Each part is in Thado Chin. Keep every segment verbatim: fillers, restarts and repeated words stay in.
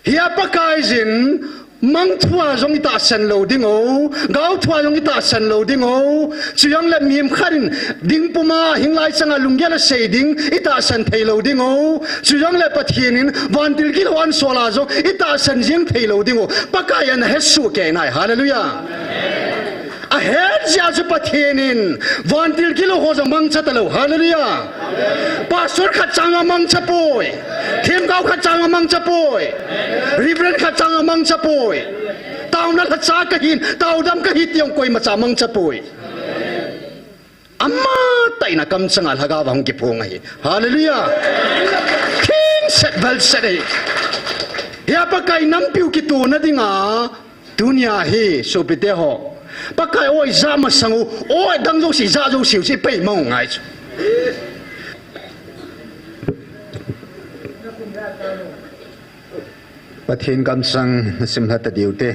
Hia Pakaiyin, mang thua jong itahsan lou ding o, gao thua jong itahsan lou ding o. Chujongle mihem khat in ding puma hinglai changa lunggel asei ding itahsan thei lou ding o. Chujongle Pathen in vantil gilou ansol a jong itahsan jing thei lou ding o. Pakai in ahesoh kei nai. Hallelujah. Ahet jeh a chu Pathen in vantil gilou ho jong mangcha talou. Hallelujah. Pastor khat chang a mangcha poi. Themgao khat chang a mangcha poi. Reverend khat chang a mangcha poi. Taona lhacha kahin, taodam kahi ti jong koima cha mangcha poi. Amatah in akamchang a lhagao ahung kiphong ahi. Hallelujah. Thingset velset ahi. Hia Pakai nampiu kitona dinga, tunia hi, sopite ho, Pakai o ija masang u, o dang jouse, ija jouse u, chu ipeimang u ngai chu. Pathen kamchang nasim lha ta diu te.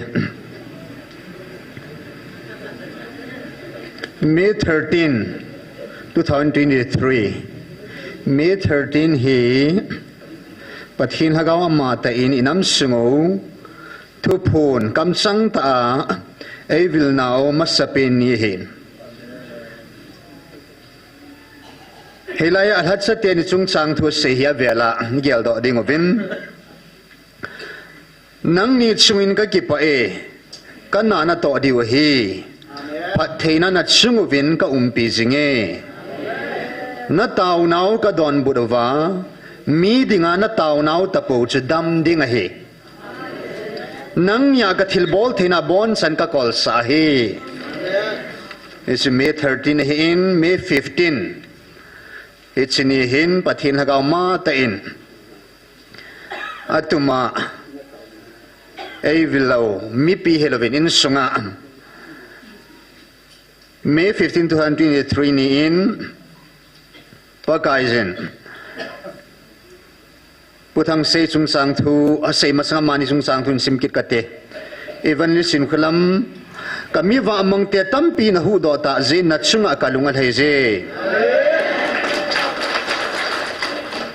May thirteen, two thousand twenty-three. May thirteen hi Pathen lhagao amatah in inam sung u thuphon kamchang tah a eivil nau masapen ni ahi. Hilai a lhacha teni chungchang thu asei hi avel a geldoh ding uvin. Nangni chungin kakipah e, kana natoh diu ahi. Phattheina nachung uvin kaumpi jing e. Nataonau kadonbut uva, mi dinga nataonau tapou chu dam ding ahi. Nangnia kathilbol theina abonchan kakolsah ahi. Hichu May thirteen ahin, May fifteen. Hiche ni hin Pathen lhagao matah in atuma eivil lou, mipi hilouvin insunga May fifteen, two thousand twenty-three ni in Pakaiyin Pu Thangsei chungchang thu, asei masang a amani chungchang thu in sim kit kate. Evangelist in khulam, kami vangmang te tampi nahuhdoh tah jeh in nachunga kalung alhai je.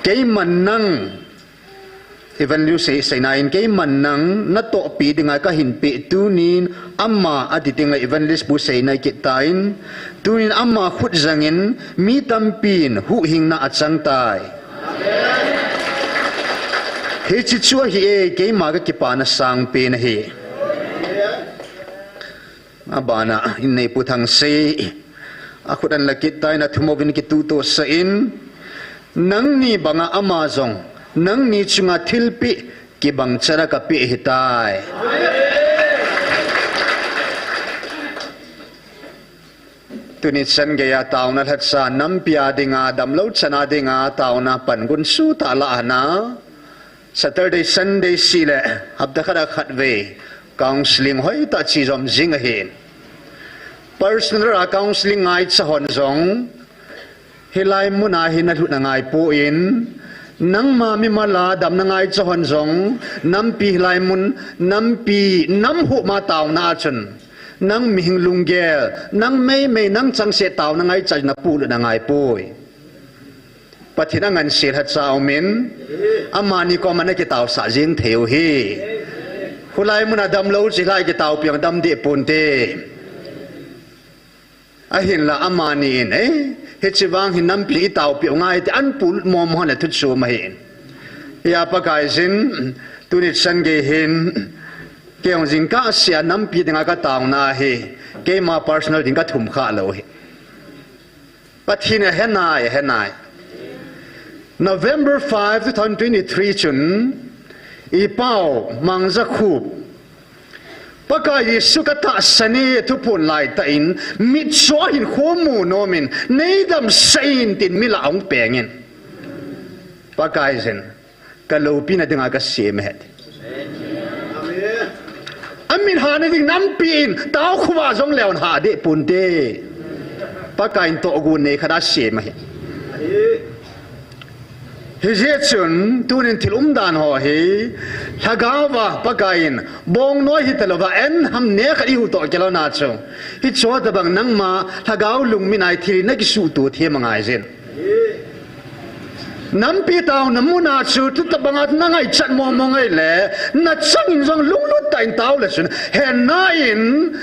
Keiman nang, Evangelist sei, seina in keiman nang natohpi dinga kahin peh tunin ama ati tengle Evangelist pu seina kit tan, tunin ama khut jangin mi tampin huhhingna achang tai. Hiche chu ahi e, keima kakipana sangpen ahi. Abana in nei Pu Thangsei akhut ahin la kit tan, athum uvin kituhtohsah in, nangni banga ama jong nangni chunga thilpeh kibang chan a kapeh ahitai. Tuni chan geiya taona lhacha nampi a dinga, damlou chan a dinga taona pan gunchu tah lah ana, Saturday, Sunday seh le hapta khat a khatvei counseling hoitah chejom jing ahi. Personal a counseling ngaicha hon jong hilai muna hi nalhut nangai poi, nangma mimal a damna ngaicha hon jong nampi hilai mun, nampi nam huhma taona a chun nang mihing lunggel, nang meimei, nang changseh taona ngaicha napuilut nangai poi. Pathen angansei lhacha umin, amani koma nakitaosah jing thei u ahi. Khulai muna damlou chu hilai kitaopi a dam deh ponte. Ahinla amani in, eh, hiche vang hi nampi itaopi u ngai te, ahin puilut mong mong le thuchom ahi. Hia Pakaiyin, tuni chan gei hin, kei jong jingkah seh a nampi dinga kataona ahi, keima personal ding kathum kha lou ahi. Pathen in ahenai, ahenai. November five, two thousand twenty-three chun, ipau Mangjakhup, Pakai Jesu katahsan e thuphon laitah in, mitcho a hinkho mu nomin, neidamsah in tin mi lah a hung pengin, Pakaiyin kaloupina dinga kasem ahi. Amit hahna ding nampi in, tao khovah jong leu hah deh ponte. Pakaiyin tohgon nei khat asem ahi. Hijeh chun, tunin thil umdan ho hi, lhagao a Pakaiyin bongnoi hitalouva, en ham ne khat ihuhtoh kilou na chu, hicheho tobang nangma lhagao lungmit a thil nakisuhtoh them angaijin. Nampi taona muna chu, tuta banga na ngaichat momo ngai le, na changin jong lunglut tah in tao le chun, hena in,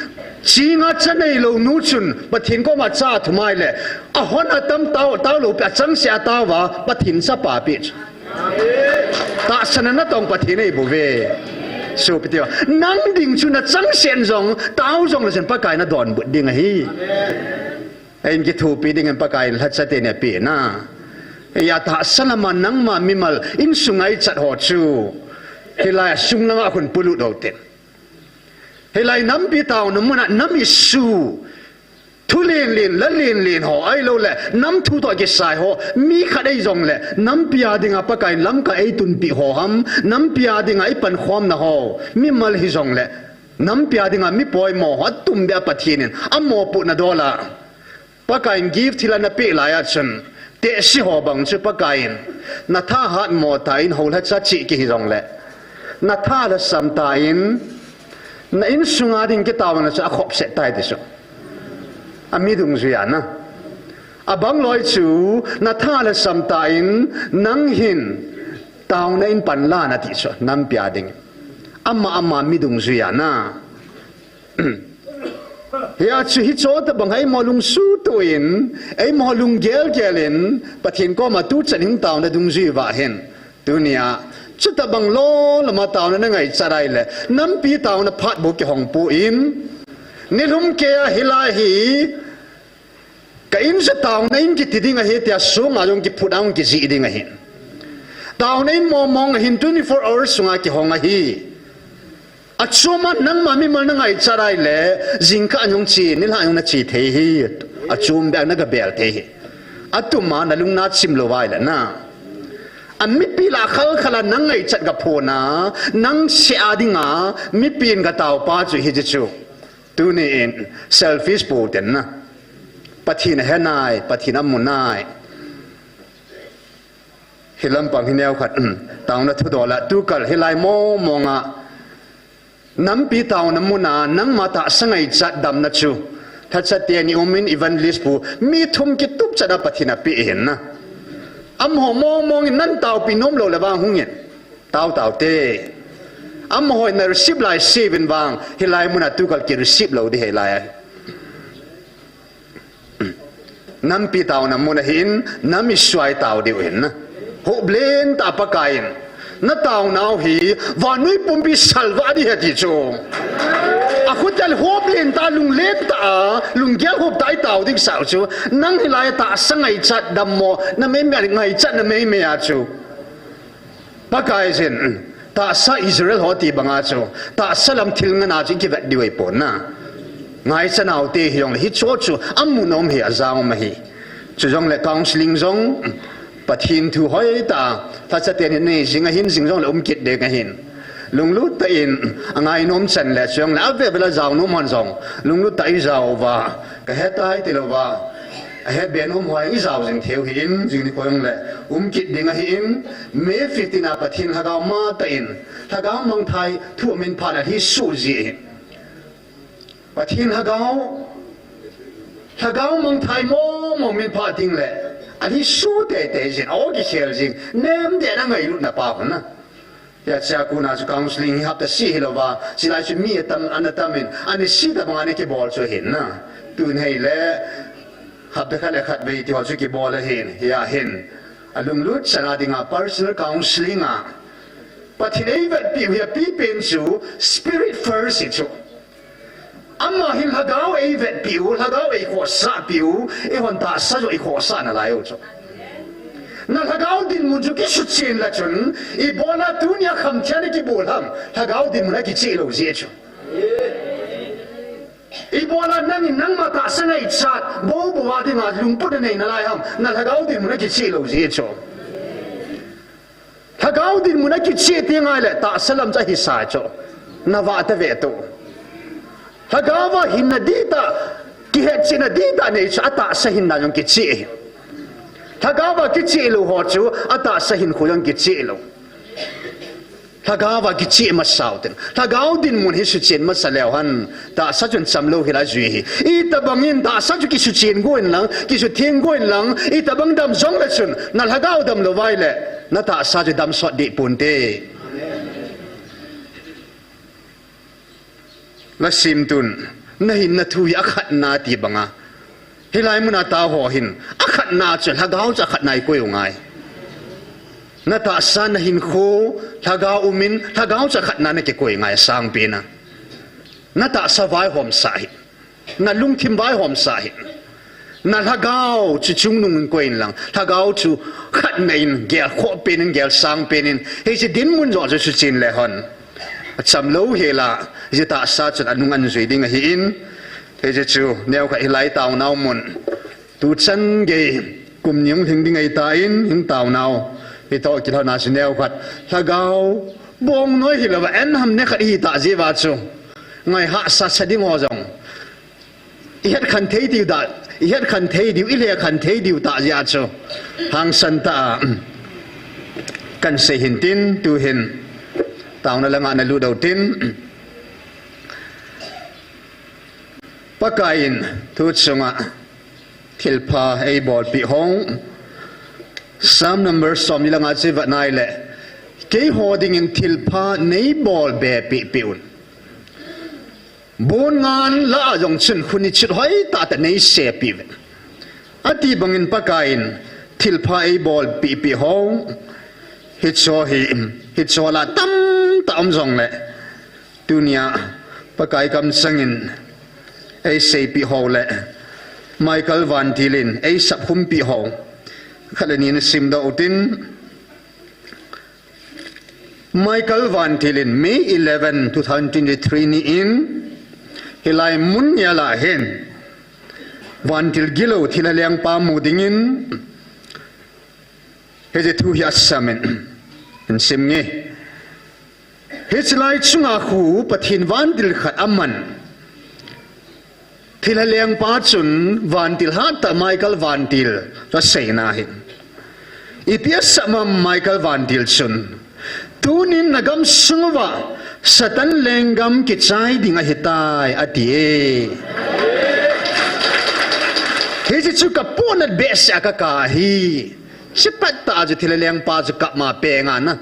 chinga cha neilou nu chun, Pathen koma cha thumai le, ahon atam tao, tao lou pi, achangseh a tao va, Pathen chapa pi chu. Tahsan a natong Pathen ei bou ve. Sopi tia, nang ding chu na changseh jong, tao jong le chun Pakai na donbut ding ahi. Ahin kithopi dingin Pakaiyin lhacha teni apen a. Eia tahsa lama nangma mimal insung ngaichat ho chu. Hilai a sung langa khun polut u hite. Hilai nampi taona muna nam issue. Thu lenlen, la lenlen ho, ahilouleh, nam thu toh kisai ho, mi khat ei jong le, nampi a dinga Pakaiyin lamkai ei tunpi ho ham, nampi a dinga i pankhomna ho, mimal hi jong le, nampi a dinga mi poimo ho, atumbeh a Pathen in, amopohna dol a. Pakaiyin gift thil ana peh lai a chun, tehse ho bang chu Pakaiyin, na thahat mo tah in ho lhacha cheh kihi jong le, na tha lhasam tah in, na insunga ding kitaona chu akhop set tai ti chu. Ami dungjui a na. Abang loi chu, na tha lhasam tah in, nang hin, taona in panla na ti chu, nampi a ding. Ama, ama mi dungjui a na. Hia chu hiche tobang a eimo lungsutu in, eimo lunggel gel in, Pathen koma tuchan hung taona dungjui uva hin. Tunia, chutabang lolama taona na ngaichat ahile, nampi taona phat bou kihong poi. Nilhum keiya hilai hi, ka in chu taona in kiti ding ahi tia sunga jong kiphut a jong kijih ding ahi. Taona in mong mong ahin twenty-four hours sunga kihong ahi. Achom a nangma mimal na ngaichat ahile, jingkah a jong che, nilhah a jong na che thei hi. Achom beh a na gabel thei hi. Atum a na lung na chim lou ahile na. A mipi lah a khalkhal a na ngaichat gaphona, nang seh a dinga, mipi in gataopa chu hiche chu. Tuni in, selfish pou hiten na. Pathen ahe nai, Pathen amu nai. Hilampang hi neokhat, um, taona thudol a, tukal hilai mong mong a. Nampi taona muna, nangma tahsa ngaichat damna chu. Lhacha teni um in evangelist pu, mi thum kitup chat a Pathen in apeh ahin na. Amaho mong mong in nang taopi nom lou le vang hung in. Tao tao te. Amaho in na receive lai seuvin vang, hilai muna tukal ki receive lou ding hilai a. Nampi taona muna hin, nam issue a i tao diu hin na. Hop lentah a Pakaiyin. Na taonau hi, vannoi pumpi salvah ding ahi ti chu. Akhutel hop lentah a, lung lentah a, lunggel hop tah a i tao ding sah chu. Nang hilai tahsa ngaichat dammo, na meimei a ngaichat na meimei a chu. Pakaiyin, tahsa Israel ho ti banga chu, tahsa lam thil ngana chu i kivet diu ahipon na. Ngaichat nau te hijongle, hicheho chu, amu nom hi, ajao um ahi. Chujongle counseling jong, Pathen thu hoitah a, lhacha teni nei jing ahin, jing jongle um kit ding ahin. Lunglut tah in, angai nom chan le, chujongle, ave vel a jao nom hon jong, lunglut tah a i jao uva, kahe tai ti louva. Ahet be nom ho i jao jing thei u hin, jing nikho jongle, um kit ding ahin, May fifteen a Pathen lhagao matah in, lhagao mangthai thu amin phat le hi suh ji ahin. Pathen lhagao, lhagao mangthai mong mong min phat ding le, ahi suh teitei jin, aw kikhel jing, nem den a ngailutna pa hon na. Hiche a kona chu counseling hi hapta seh hilouva, chulai chu mi atam, ana tam in, ani seh tabang a ana kibol chu ahin na. Tun hile, hapta khat le khat vei ti ho chu kibol ahin, hia hin. Alunglut chan a dinga personal counseling a. Pathen in eivetpi u hi apipen chu, spirit first hi chu. Ama hin lhagao eivetpi u, lhagao eikhohsahpi u, eihon tahsa joh eikhohsah nalai u chu. Na lhagao dinmun chu kisuchen le chun, ibola tunia khamthei a kibol ham, lhagao dinmun a kicheh lou jeh chu. Ibola nangin nangma tahsa ngaichat, bou bou a dinga lungput nanei nalai ham, na lhagao dinmun a kicheh lou jeh chu. Lhagao dinmun a kicheh teng ahile tahsa lam chu ahi sa chu. Na vah ta ve tu. Lhagao va hinna dihtah, kihetchetna dihtah nei chu atahsa hinna jong kicheh ahi. Lhagao va kicheh lou ho chu atahsa hinkho jong kicheh lou. Lhagao a kicheh masa u tin. Lhagao dinmun hi suchen masa leu hen, tahsa chun chamlou hel a jui ahi. Itobang in tahsa chu kisuchen go in lang, kisutheng go in lang, itobang dam jong le chun, na lhagao damlou uva ahile, na tahsa chu damsot deh ponte. Lasim tun, na hinna thu hi akhatna ti banga. Hilai muna tao ho hin, akhatna chu, lhagao chu akhatna i koi u ngai. Na tahsa na hinkho, lhagao umin, lhagao chu akhatna na kikoi ngai sangpen a. Na tahsa vaihomsah hih. Na lungthim vaihomsah hih. Na lhagao chu chungnung in koi in lang. Lhagao chu khatna in, gelkhoh pen in, gelsang pen in. Hiche dinmun joh chu suchen le hen, achamlou hel a, hiche tahsa chun anung anjui ding ahin. Hiche chu, neokhat hilai taonau mun. Tuchan gei, kum ni hung lhing ding ahitan, hung taonau. Hitoh kilhona chu neokhat. Lhagao, bongnoi hilouva, en ham ne khat ihi tah jeh uva chu. Ngai hahsa sa ding ho jong. I het khen thei diu da, i het khen thei diu, i le khen thei diu tah jeh a chu. Hangsan tah a, kan sei hin tin, tu hin. Taona langa na lut u tin. Pakai in thu chunga thilpha eibolpeh hou. Psalm number som ni le nga chu i vet nai le, keiho dingin thilpha neibol be peh peh un. Bon ngan lah a jong chun khut ni chut hoi tah tah neisepeh uvin. Ati bangin Pakai in thilpha eibolpeh peh hou. Hicho hi, hicho lah tamtah um jongle. Tunia, Pakai kamchangin eiseipeh hou le, Michael Vantil in eisap humpeh hou. Khat le ni na simdoh u tin, Michael Vantil in May eleven, two thousand twenty-three ni in, hilai mun ngeia hin, Vantil gilou thilha lengpa mu dingin, hiche thu hi asam in, in sim nge. Hiche lai chunga khu Pathen vantil khat aman. Thilha lengpa chun vantil hattah Michael Vantil chu aseina ahi. Ipi asam am Michael Vantil chun. Tunin na gamsung uva Satan lenggam kichai ding ahitai, ati e. Hiche chu ka pohnat behseh a ka kap ahi. Chuphat tah a chu thilha lengpa chu kap ma peng a na.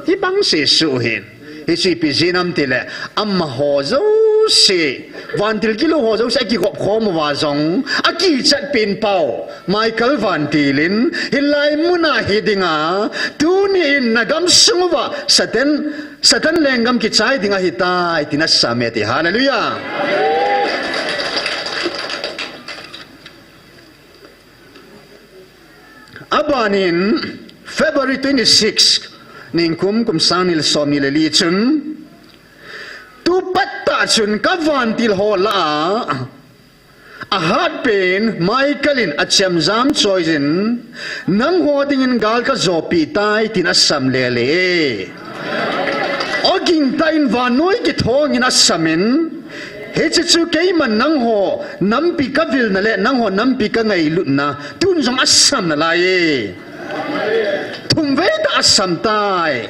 Hibang sesu hin. Hichu ipi jeh ham tile, amaho jouse, vantil gilou ho jouse akigop khom uva jong, akichat pen pau, Michael Vantil in, hilai muna hi dinga, tuni in na gamsung uva, Satan, Satan lenggam kichai ding ahitai, tin asam e ti. Hallelujah. Abanin February twenty-six, nikum kum sang ni le som ni le li chun, tuphat tah chun ka vantil ho lah a, ahatpen Michael in achemjam choiyin, nangho dingin gal kajopi tai, tin asam lele. Ogin tah in vannoi kithongin asamin, hiche chu keiman nangho nampi kavilna le nangho nampi kangailutna tun jong asam nalai e. Thumvei tah asam tai.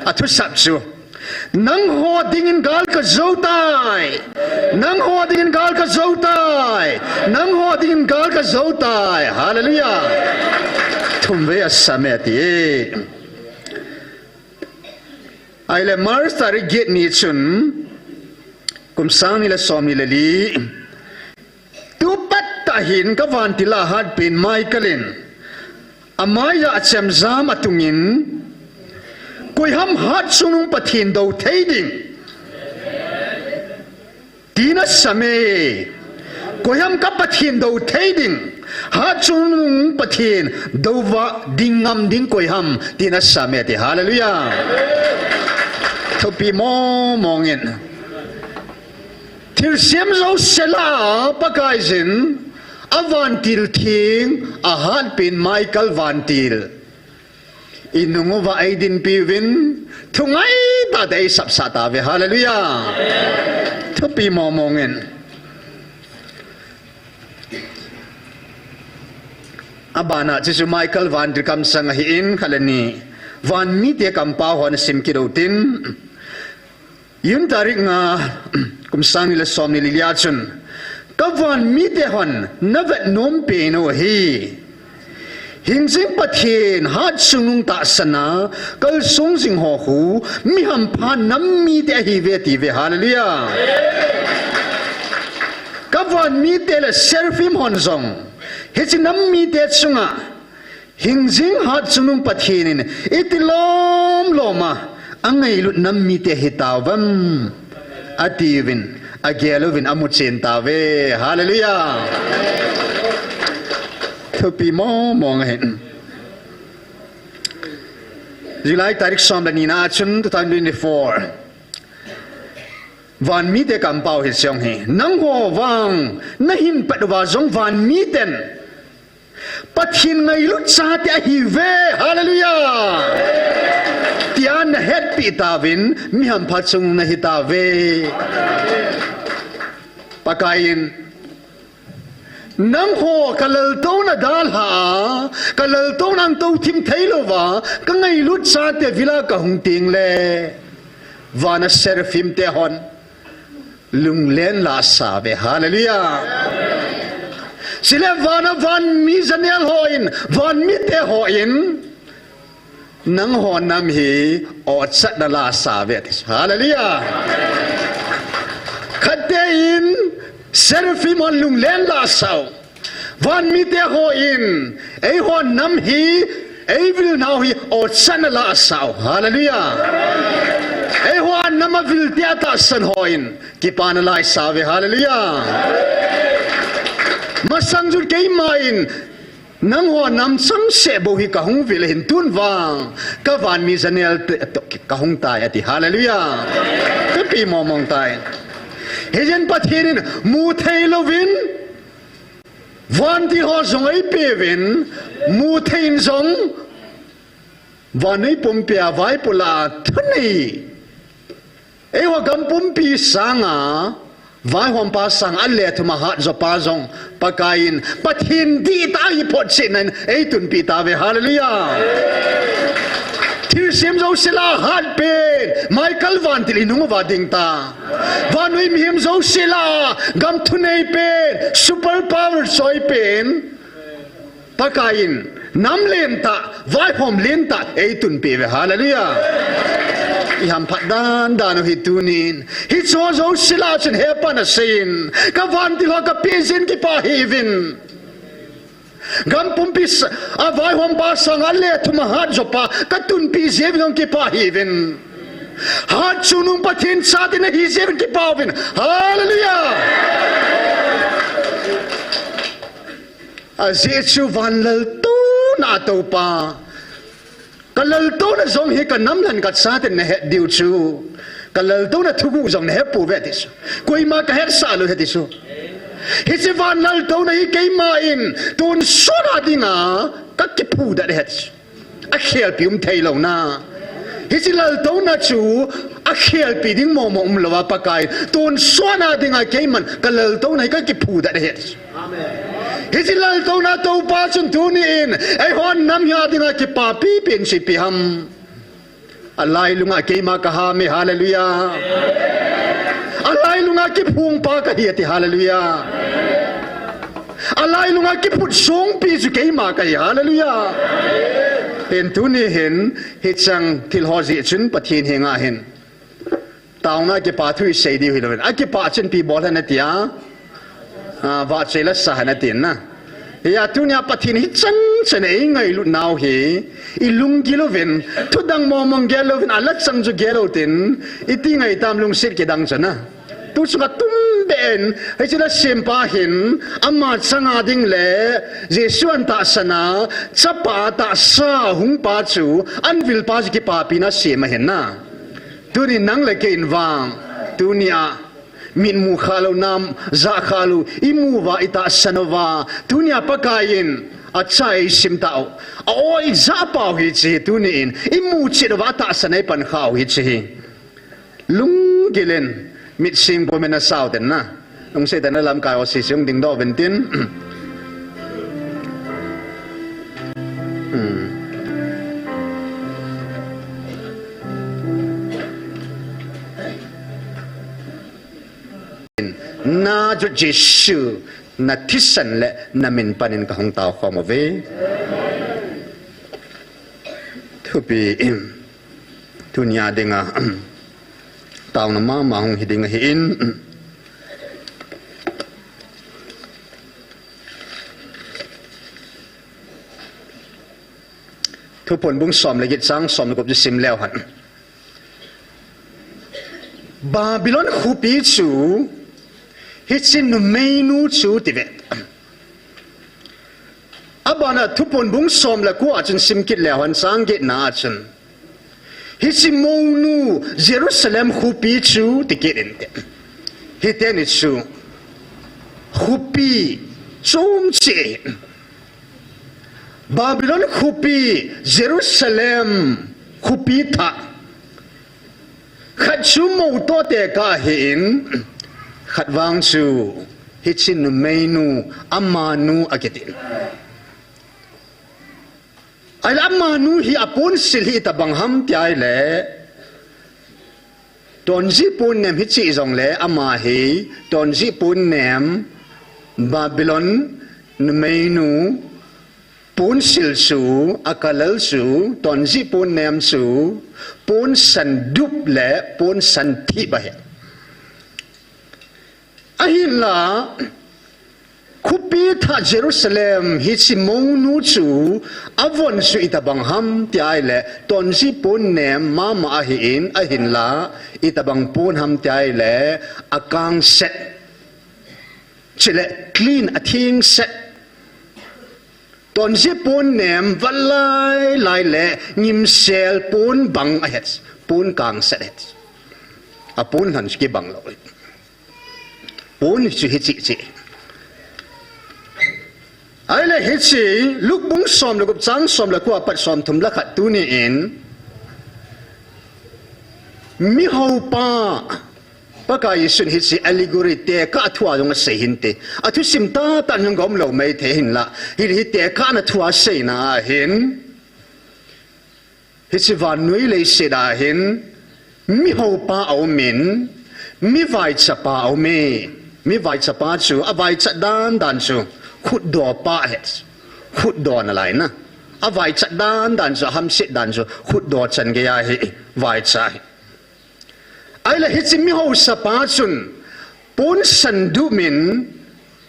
Athusap chu, nangho dingin gal kajou tai. Nangho dingin gal kajou tai. Nangho dingin gal kajou tai. Hallelujah. Thumvei asam e ti e. Ahile March tarik get ni chun, kum sang ni le som ni le li, tuphat tah hin ka vantil a hatpen Michael in, amai a achemjam atungin, koiham hatchungnung Pathen dou thei ding, tin asam e. Koiham ka Pathen dou thei ding, hatchungnung Pathen dou va ding ngam ding koiham, tin asam e ti. Hallelujah. Thupi mong mong in. Thilsem jouse lah a Pakaiyin, avantil theng, ahatpen Michael vantil. Inung uva eidinpi uvin, thungai tah tah eisapsah tauve. Hallelujah. Thupi mong mong in. Abana, chuchu Michael vantil kamsang ahin, khat le ni. Van mite kampau hon sim kit utin, June tarik nga, kum sang ni le som ni le li a chun, ka van mite hon na vet nom pen u ahi. Hingjing Pathen hatchungnung tahsan a kalsong jing ho khu mi hampha nam mite ahiuve ati uve. Hallelujah. Ka van mite le seraphim hon jong hiche nam mite chunga hingjing hatchungnung Pathen in iti lom lom a angailut nam mite ahitauvam atiuvin, agel uvin amuchen tauve. Hallelujah. Thupi mong mong ahi. July tarik som le ni na a chun two thousand twenty-four. Van mite kampau hi jong hi. Nangho vang na hin pat uva jong van miten Pathen ngailut chate ahiuve. Hallelujah. Tia na hetpi tauvin, mi hampha chung na hitauve. Pakaiyin, nangho ka laltouna dalha a, ka laltouna ang tou thim thei louva, ka ngailut chate vila ka hung teng le, vana seraphim te hon lunglen la sa uve. Hallelujah. Chule vana van mi janel hon, van mite hon, nangho nam hi ochatna la sa uve ati. Hallelujah. Khatvei in seraphim hon lunglen la sau. Van mite hon, eiho nam hi, eivil nau hi ochatna la sau. Hallelujah. Eiho nam avil tia tahsan hon kipana la sa uve. Hallelujah. Masang chun keiman nangho nam chang se bou hi ka hung vil ahin, tun vang ka van mi janel te toh ka hung tai ati. Hallelujah. Thupi mong mong tai. Hijeh in Pathen in mu thei louvin, vantil ho jong eipeuvin, mu thei in jong, vannoi pumpi a vaipo la thunei, eiho gam pumpi sanga vaihompa sang a le thum a hat jopa jong Pakaiyin Pathen dihtah a hi photchetna in eitunpi tauve. Hallelujah. Thilsem jouse lah a hat pen Michael vantil inung uva ding ta. Vannoi mihem jouse lah a gam thunei pen, super power choi pen Pakaiyin nam lentah, vaihom lentah eitunpi uve. Hallelujah. Ihamphat dan dan u hi tunin, hicheho jouse lah a chun hepan aseiyin, ka vantil ho ka peh jeh in kipah hih uvin, gam pumpi sa-, a vaihompa sang a le thum a hat jopa ka tunpi jeh uvin jong kipah hih uvin, hatchungnung Pathen chate nahi jeh uvin kipah uvin. Hallelujah. Ajeh chu van laltouna a toupa, ka laltouna jong hi ka nam leh ka chaten nahet diu chu, ka laltouna thuguh jong nahe pouve ati chu. Koima ka hetsah lou ahi ati chu. Hiche van laltouna hi keiman tonsot a dinga ka kiphudet ahi ati chu. Akhelpi um thei louna. Hiche laltouna chu akhelpi ding mong mong umlouva Pakai, tonsot a dinga keiman ka laltouna hi ka kiphudet ahi ati chu. Hiche laltouna toupa chun tunin, eiho nam hi a dinga kipapi pen chu ipi ham. Alailunga keima ka ham e, hallelujah. Alailunga kiphongpa kahi ati, hallelujah. Alailunga kiphut songpi chu keima kahi, hallelujah. Pen tuni hin, hicheng thil ho jeh chun Pathen henga hin taona kipa thu isei diu hilouvin. Akipah chun ipi bol ham natia. Ah, vahchoi la sa ham natin na. Hia tunia Pathen hicheng chun eingailut nau hi, ilunggil uvin, thudang mong mong gel louvin, ala chang chu gel utin, iti ngai tam lungset kidang chun na. Tu chunga tumbeh in, hiche la sempa hin, ama changa ding le, Jesu an tahsan a, chapa tahsa hungpa chu, an vilpa chu kipapina sem ahin na. Tuni nang le kei in vang, tunia, mitmu khalou nam, jah khalou, imu uva, itahsan uva, tunia Pakaiyin, acha eisim tau, a-o ijah pau hiche hi, tunin, imu chet uva, atahsan eipan khau hiche hi. Lunggil in, mit sing pum in asao ten na. Lungset tah in lamkai ho sese hung dingdoh uvin tin. Hmm. Nazareth Jesu, na thisan le na min panin kahung tao khom uve. Thupi. Tunia dinga taona mama hung hi ding ahin. Thuphon bung som le get chang som le gup chu sim leu hen. Babylon khopi chu hiche numeinu chu ti ve. Abana Thuphon bung som le ko a chun sim kit leu hen chang get na a chun. Hiche mounu Jerusalem khopi chu ti kit inte. Hiteni chu khopi chom cheh. Babylon khopi, Jerusalem khopi thah. Khat chu mou toh tekah ahin, khat vang chu hiche numeinu, amanu akiti. Ahile amanu hi aponsil hi itobang ham tia ahile, tonjih ponnem hiche jongle ama hi, tonjih ponnem Babylon numeinu ponsil chu, akalal chu, tonjih ponnem chu, ponsan dup le ponsan thip ahi. Ahinla, khopi thah Jerusalem hiche mounu chu avon chu itobang ham tia ahile, tonjih ponnem mama ahin, ahinla, itobang pon ham tia ahile, akangset. Chule clean, athengset. Tonjih ponnem, valai lai le ngimsel pon bang ahi. Pon kangset ahi. Apon lhon chu kibang lou. Pon chu hiche cheh. Ahile hiche, Luke bung som le gup chang som le ko a pat som thum le khat tuni in, mihoupa, Pakai Jesun hiche allegory tekah thua jong asei hinte. Athusim tahtah jong gom lou maithei hinla. Hi, hi tekahna thua seina ahin. Hiche vannoi leiset a hin, mihoupa aumin, mivaichapa aume. Mivaichapa chu, avaichat dan dan chu, khutdopa ahi. Khutdona lai na. Avaichat dan dan chu, ahamset dan chu, khutdo chan geiya hi, vaicha hi. Ahile hiche mihaosapa chun, ponsan dup in,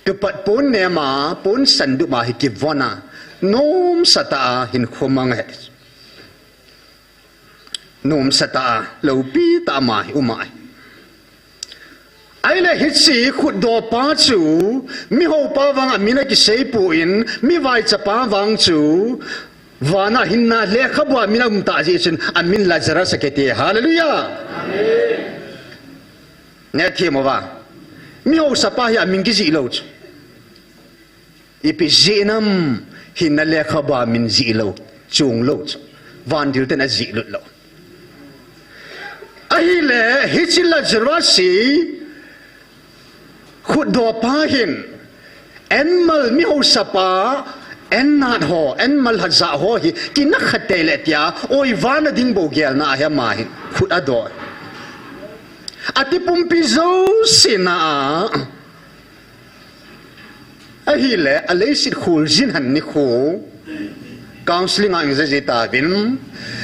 tupat ponnem a, ponsan dup a hi kivon a, nomsa tah a hinkho mang ahi. Nomsa tah a, loupi tah a ama hi um ahi. Ahile hiche khutdopa chu, mihoupa vang amin akisei poi, mivaichapa vang chu, vana hinna lekhabua min aum tah jeh chun, amin Lazarus akiti. Hallelujah! Amen. Nethei mo va. Mihaosapa hi amin kijih lou chu. Ipi jeh ham hinna lekhabua min jih lou, chung lou chu. Vantil ten ajih lut lou. Ahile, hiche Lazarus hi khutdopa hin, anmal mihaosapa, annat ho, anmal lhajah ho hi, kinakha tei le tia, oi vana ding bou gelna ahi ama hin, khut ado. Ati pumpi jouse na a, Ahile, aleiset kholjin lhon nikho. Counseling a ing jiji tauvin.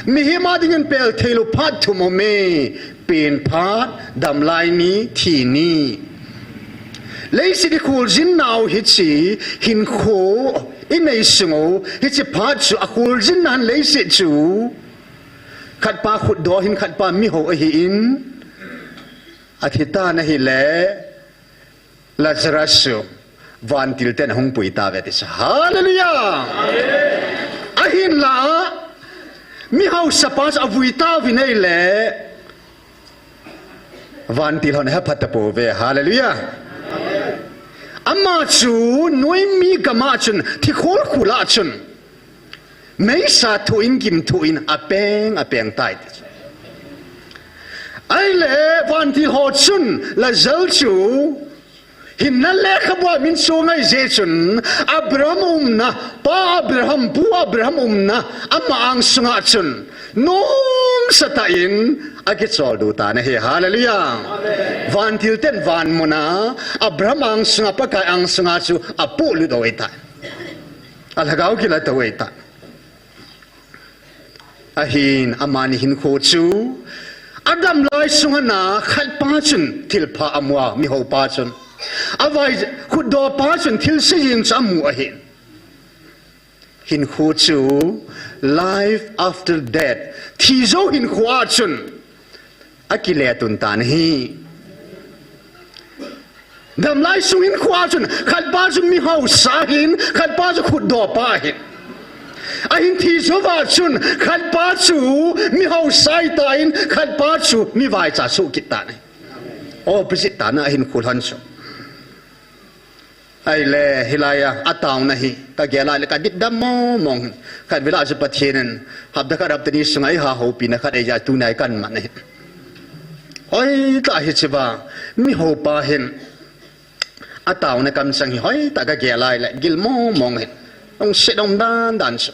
Mihem a dingin pel theilou phat thum aume. Pen phat, damlai ni, thi ni. Leiset ikholjin nau hiche, hinkho, inei sung u, hiche phat chu akholjin lhon leiset chu. Khatpa khutdo ahin khatpa mihou ahin. Athi tan ahile. Lazarus chu vantil ten ahung pui tauve ti chu. Hallelujah! Ahinla, mihaosapa chu avui tauvin ahile, vantil hon ahepha tapouve. Hallelujah! Ama chu noimi gam a chun, thikhol khul a chun, meisa thoh in, gim thoh in, apeng, apeng tai ti chu. Ahile, vantil ho chun, Lazarus chu, hinna lekhabua min chu angai jeh chun, Abraham umna, Pa Abraham, Pu Abraham umna, ama angsunga chun, nomsa tah in, Akicholdo tan ahi. Hallelujah. Amen. Vantil ten van muna, Abraham angsunga, Pakai angsunga chu apolut u ahitan. Alhagao kilato u ahitan. Ahin amani hinkho chu, adam lai sunga na khatpa chun thilpha amu a, mihoupa chun. Avai khutdopa chun thilse jing chu amu ahin. Hinkho chu life after death. Thi jou hinkho a chun akiletun tan ahi. Damlai sung hinkho a chun khatpa chu mihaosa ahin, khatpa chu khutdopa ahin. Ahin thi jou va chun khatpa chu mihaosa ahitan, khatpa chu mivaicha soh kit tan ahi. Opposite tan ahin khulhon chu. Ahile, hilai a, ataona hi kagel a le kadip dam mong mong. Khatvei a chu Pathen in, hapta khat hapta ni sunga eiha houpina khat eija tunia kaman ahi. Hoitah hiche va, mihoupa hin, ataona kamchang hi hoitah kagel a le gil mong mong ahi. Lungset um dan dan chu.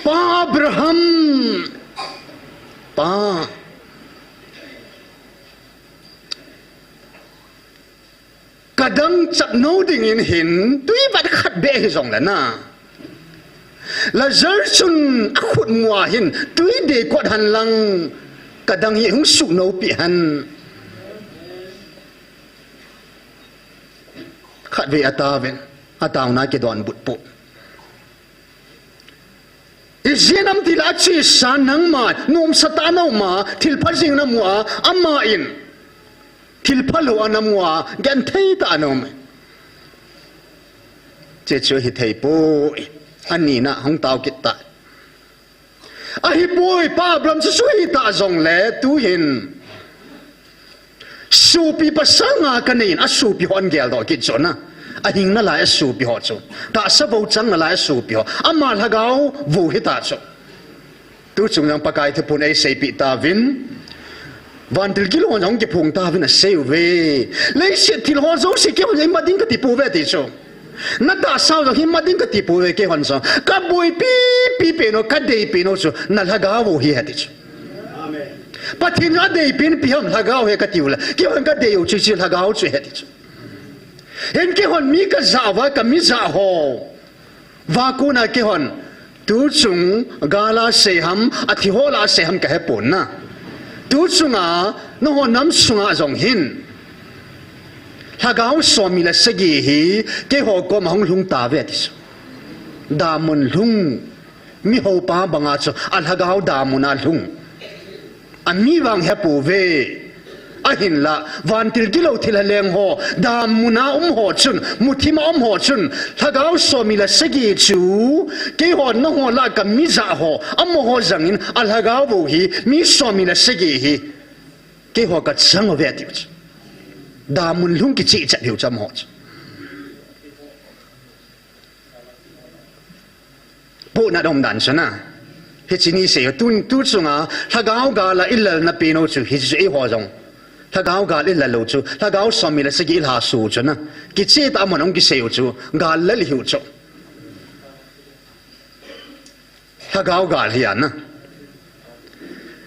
Pa Abraham, pa, kadang chapnou dingin hin twi vat khat beh hijongle na, Lazar chun akhut mu a hin twi dei kot hen lang, kadang hi hung suhnou peh hen. Khatvei ataovin, ataona kidonbut pon. Ijeh inem itile achesa nangma, nomsa tah a naum a, thilpha jing namu a, aman thilpha lou a namu a, genthei tah a naum. Hiche chu hithei poi, anina hung tao kit tai. Ahipoi, Pa Abraham chu suhi tah jongle, tuhin sopi pasal nga kanei in, asopi hon geldoh kit chu na. Ahing nalai asopi ho chu. Tahsa vou chang nalai asopi ho. Ama lhagao vou hita chu. Tuchung jong Pakai thuphon eiseipeh tauvin. Vantil gilou hon jong kiphong tauvin asei uve. Leiset thil ho jouse keihon imat ding kati pouve ti chu. Natahsa ho jong hi imat ding kati pouve keihon jong. Kaboipi, pi pen u, kadei pen u chu, nalhagao vou hi ahi ti chu. Pathen in adeipen ipi ham lhagao hi kati u le. Keihon kadei u chu, chu lhagao chu ahi ti chu. Hin keihon mi kajah uva, kami jah ho. Vakon a keihon. Tuchung gal a sei ham, athi ho lah a sei ham kahepon na. Tuchunga, nangho nam sunga jong hin. Lhagao somni le sagi hi, keiho koma hung lhung tauve ti chu. Damun lhung. Mihoupa banga chu alhagao damun a lhung. Ami vang hepouve. Ahinla, vantil gilou thilha leng ho, damun a um ho chun, muthim a um ho chun, lhagao somni le sagi chu, keiho nangho lah a kami jah ho, amaho jangin alhagao vou hi, mi somni le sagi hi, keiho kachang uve tiu chu. Damun lhung kicheh chet hiu chu amaho chu. Pohnat um dan chu na. Hiche ni sei u, tu, tuchunga, lhagao gal a ilalna pen u chu, hiche chu eiho jong. Lhagao gal ilal u chu, lhagao somni le sagi ilhaso u chu na. Kicheh tah a mun hung kisei u chu, gal lal ihiu chu. Lhagao gal hi a na.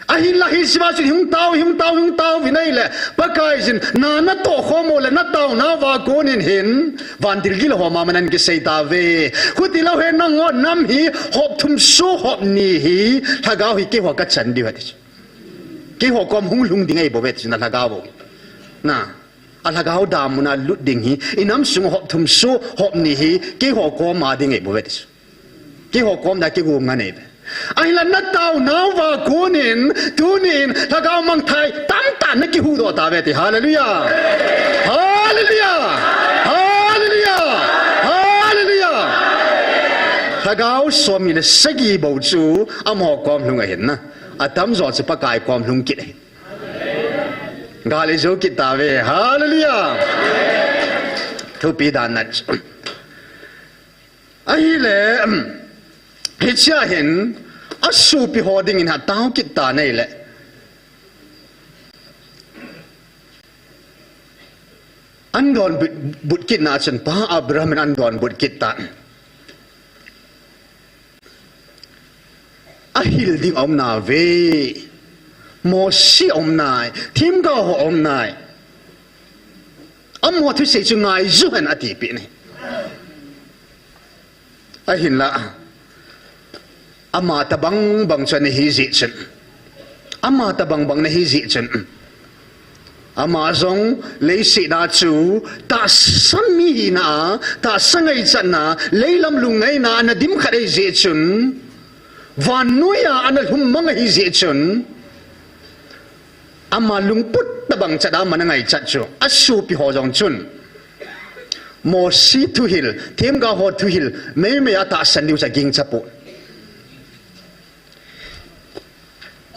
Ahinla hiche va chun hung tao, hung tao, hung tao uvin ahile, Pakaiyin, na natoh khom u le nataonau va konin hin, vantil gilou ho mama nan kisei tauve. Chuti lou hen nangho nam hi, hop thum soh hop ni hi, lhagao hi keiho kachan diu ahi ti chu. Keiho kom hung lhung ding ahibouve ti chu na lhagao vou. Na, alhagao damun a lut ding hi, inam sung hop thum soh hop ni hi, keiho koma ding ahibouve ti chu. Keiho kom dia kigong ngan eive. Ahinla nataonau va konin, tunin, lhagao mangthai tamtah nakihuhdoh tauve ti. Hallelujah. Hallelujah. Hallelujah. Hallelujah. Lhagao somni le sagi bou chu amaho kom lhung ahin na. Atamjo chu Pakai kom lhung kit ahin. Gal ijou kit tauve. Hallelujah. Thupi dan na chu. Ahile, hichea hin, asopi ho dingin atao kit tan ahile. An donbut, but kitna chun Pa Abraham in an donbut kit tan. Ahil ding aum nauve. Mosi aum nai, themgao ho aum nai. Amaho thusei chu ngai ju hen atipeh in ahi. Ahinlah, ama tabang bang chu ana hi jeh chun, ama tabang bang ana hi jeh chun, ama jong leiset a chu tahsa mi hina a, tahsa ngaichatna, leilam lungngaina a ana dim khat ahi jeh chun, vannoi a ana lhum mang ahi jeh chun, ama lungput tabang chat a ama ana ngaichat chu, asopi ho jong chun Mosi thuhil, themgao ho thuhil meimei a tahsan diu chu agingcha poi.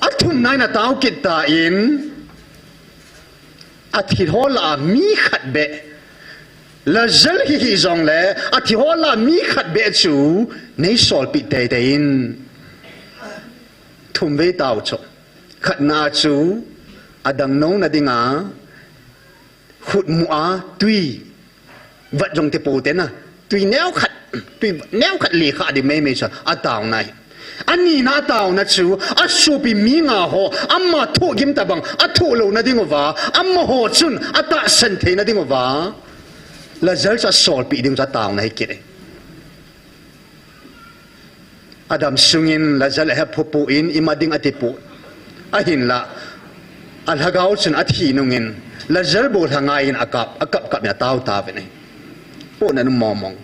Athumna in atao kit tan, athi ho lah a mi khat beh, Lazar hi hih jongle athi ho lah a mi khat beh chu neisolpeh teitei in. Thumvei tao chu. Khatna chu adang nouna dinga khutmu a tui vat jong tipou tena, tui neokhat, tui neokhat lekha ding meimei chu ataona ahi. Anina ataona chu asopi mi nga ho ama thohgim tabang athoh louna dinguva, amaho chun atahsan theina dinguva, Lazar chu asolpeh ding chu ataona ahi kit e. Adam sungin Lazar ahephu poi, ima ding atipoi. Ahinlah, alhagao chun athi nungin Lazar bou lha ngaiyin akap, akap kap in atao tauvin ahi. Pohnat um mong mong.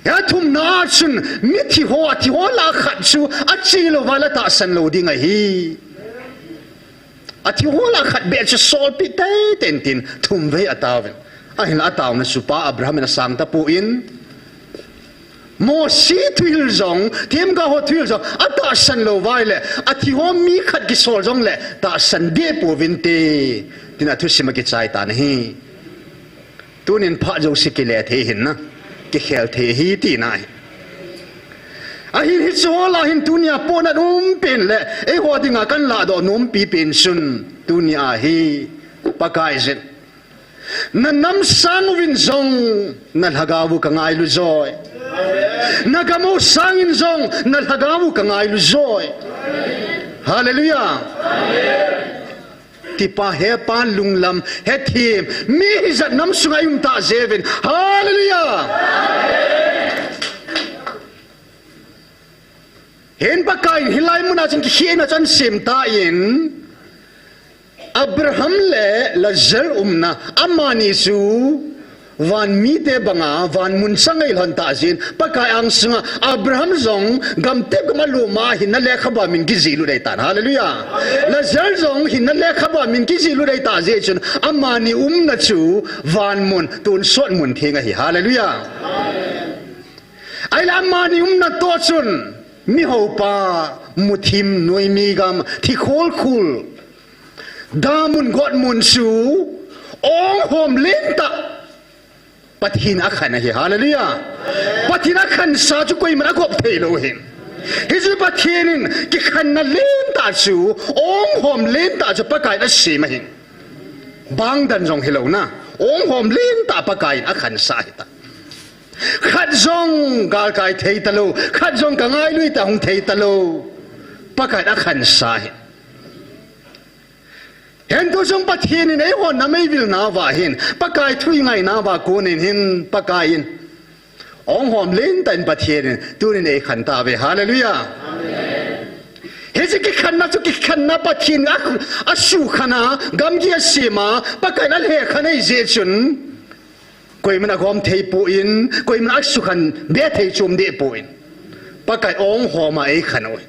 Athumna a chun mithi ho, athi ho lah a khat chu ache louva le atahsan lou ding ahi. Athi ho lah a khat beh chu solpeh teitei in tin thumvei ataovin. Ahinlah ataona chu pa Abraham in asang tapoi. Mosi thuhil jong, themgao ho thuhil jong atahsan louva ahile, athi ho mi khat kisol jongle tahsan deh pouvinte, tin athusim a kichai tan ahi. Tunin phat jouse kile thei ahin na, kikhel thei ahi tina ahi. Ahin hiche ho lah a hin tunia pohnat umpen le eiho dinga kahin lahdoh nompi pen chun, tunia hi Pakaiyin, na nam sang uvin jong na lhagao u kangailu joi. Na gam u sangin jong na lhagao u kangailu joi. Hallelujah. Tipa, hepa, lunglam, hethem, mi hijat nam sunga i um tah jeh uvin. Hallelujah. Hin Pakaiyin hilai muna chun kikhehna chu ahin sem tan, Abraham le Lazar umna, amani chu van mite banga van mun chang ahilhon tah jeh in, Pakai angsunga Abraham jong gamtep gam a lom a hinna lekhabu a min kijihlut ahitan. Hallelujah. Lazar jong hinna lekhabu a min kijihlut ahitah jeh chun, amani umna chu van mun, tonsot mun theng ahi. Hallelujah. Ahile amani umna toh chun, mihoupa, muthim, noimi gam, thi kholkhul, damun gotmun chu onghom lentah Pathen in akhen ahi. Hallelujah. Pathen in akhensa chu koiman agop theilou ahi. Hichu Pathen in kikhenna lentah chu, onghom lentah chu Pakaiyin asem ahi. Bangdan jong hilouna, onghom lentah Pakaiyin akhensa ahitai. Khat jong galkai thei talou, khat jong kangailu tah hung thei talou, Pakaiyin akhensa ahi. Hin tuchung Pathen in eiho nam eivil nauva hin, Pakai thu ingai nauva konin hin, Pakaiyin onghom lentah in Pathen in tunin eikhen tauve. Hallelujah. Hiche kikhenna chu kikhenna Pathen a, asukhen a, gamgi asem a, Pakaiyin alhekhen ahi jeh chun, koiman agom thei poi, koiman asukhen be thei chom deh poi. Pakai onghom a eikhen u ahi.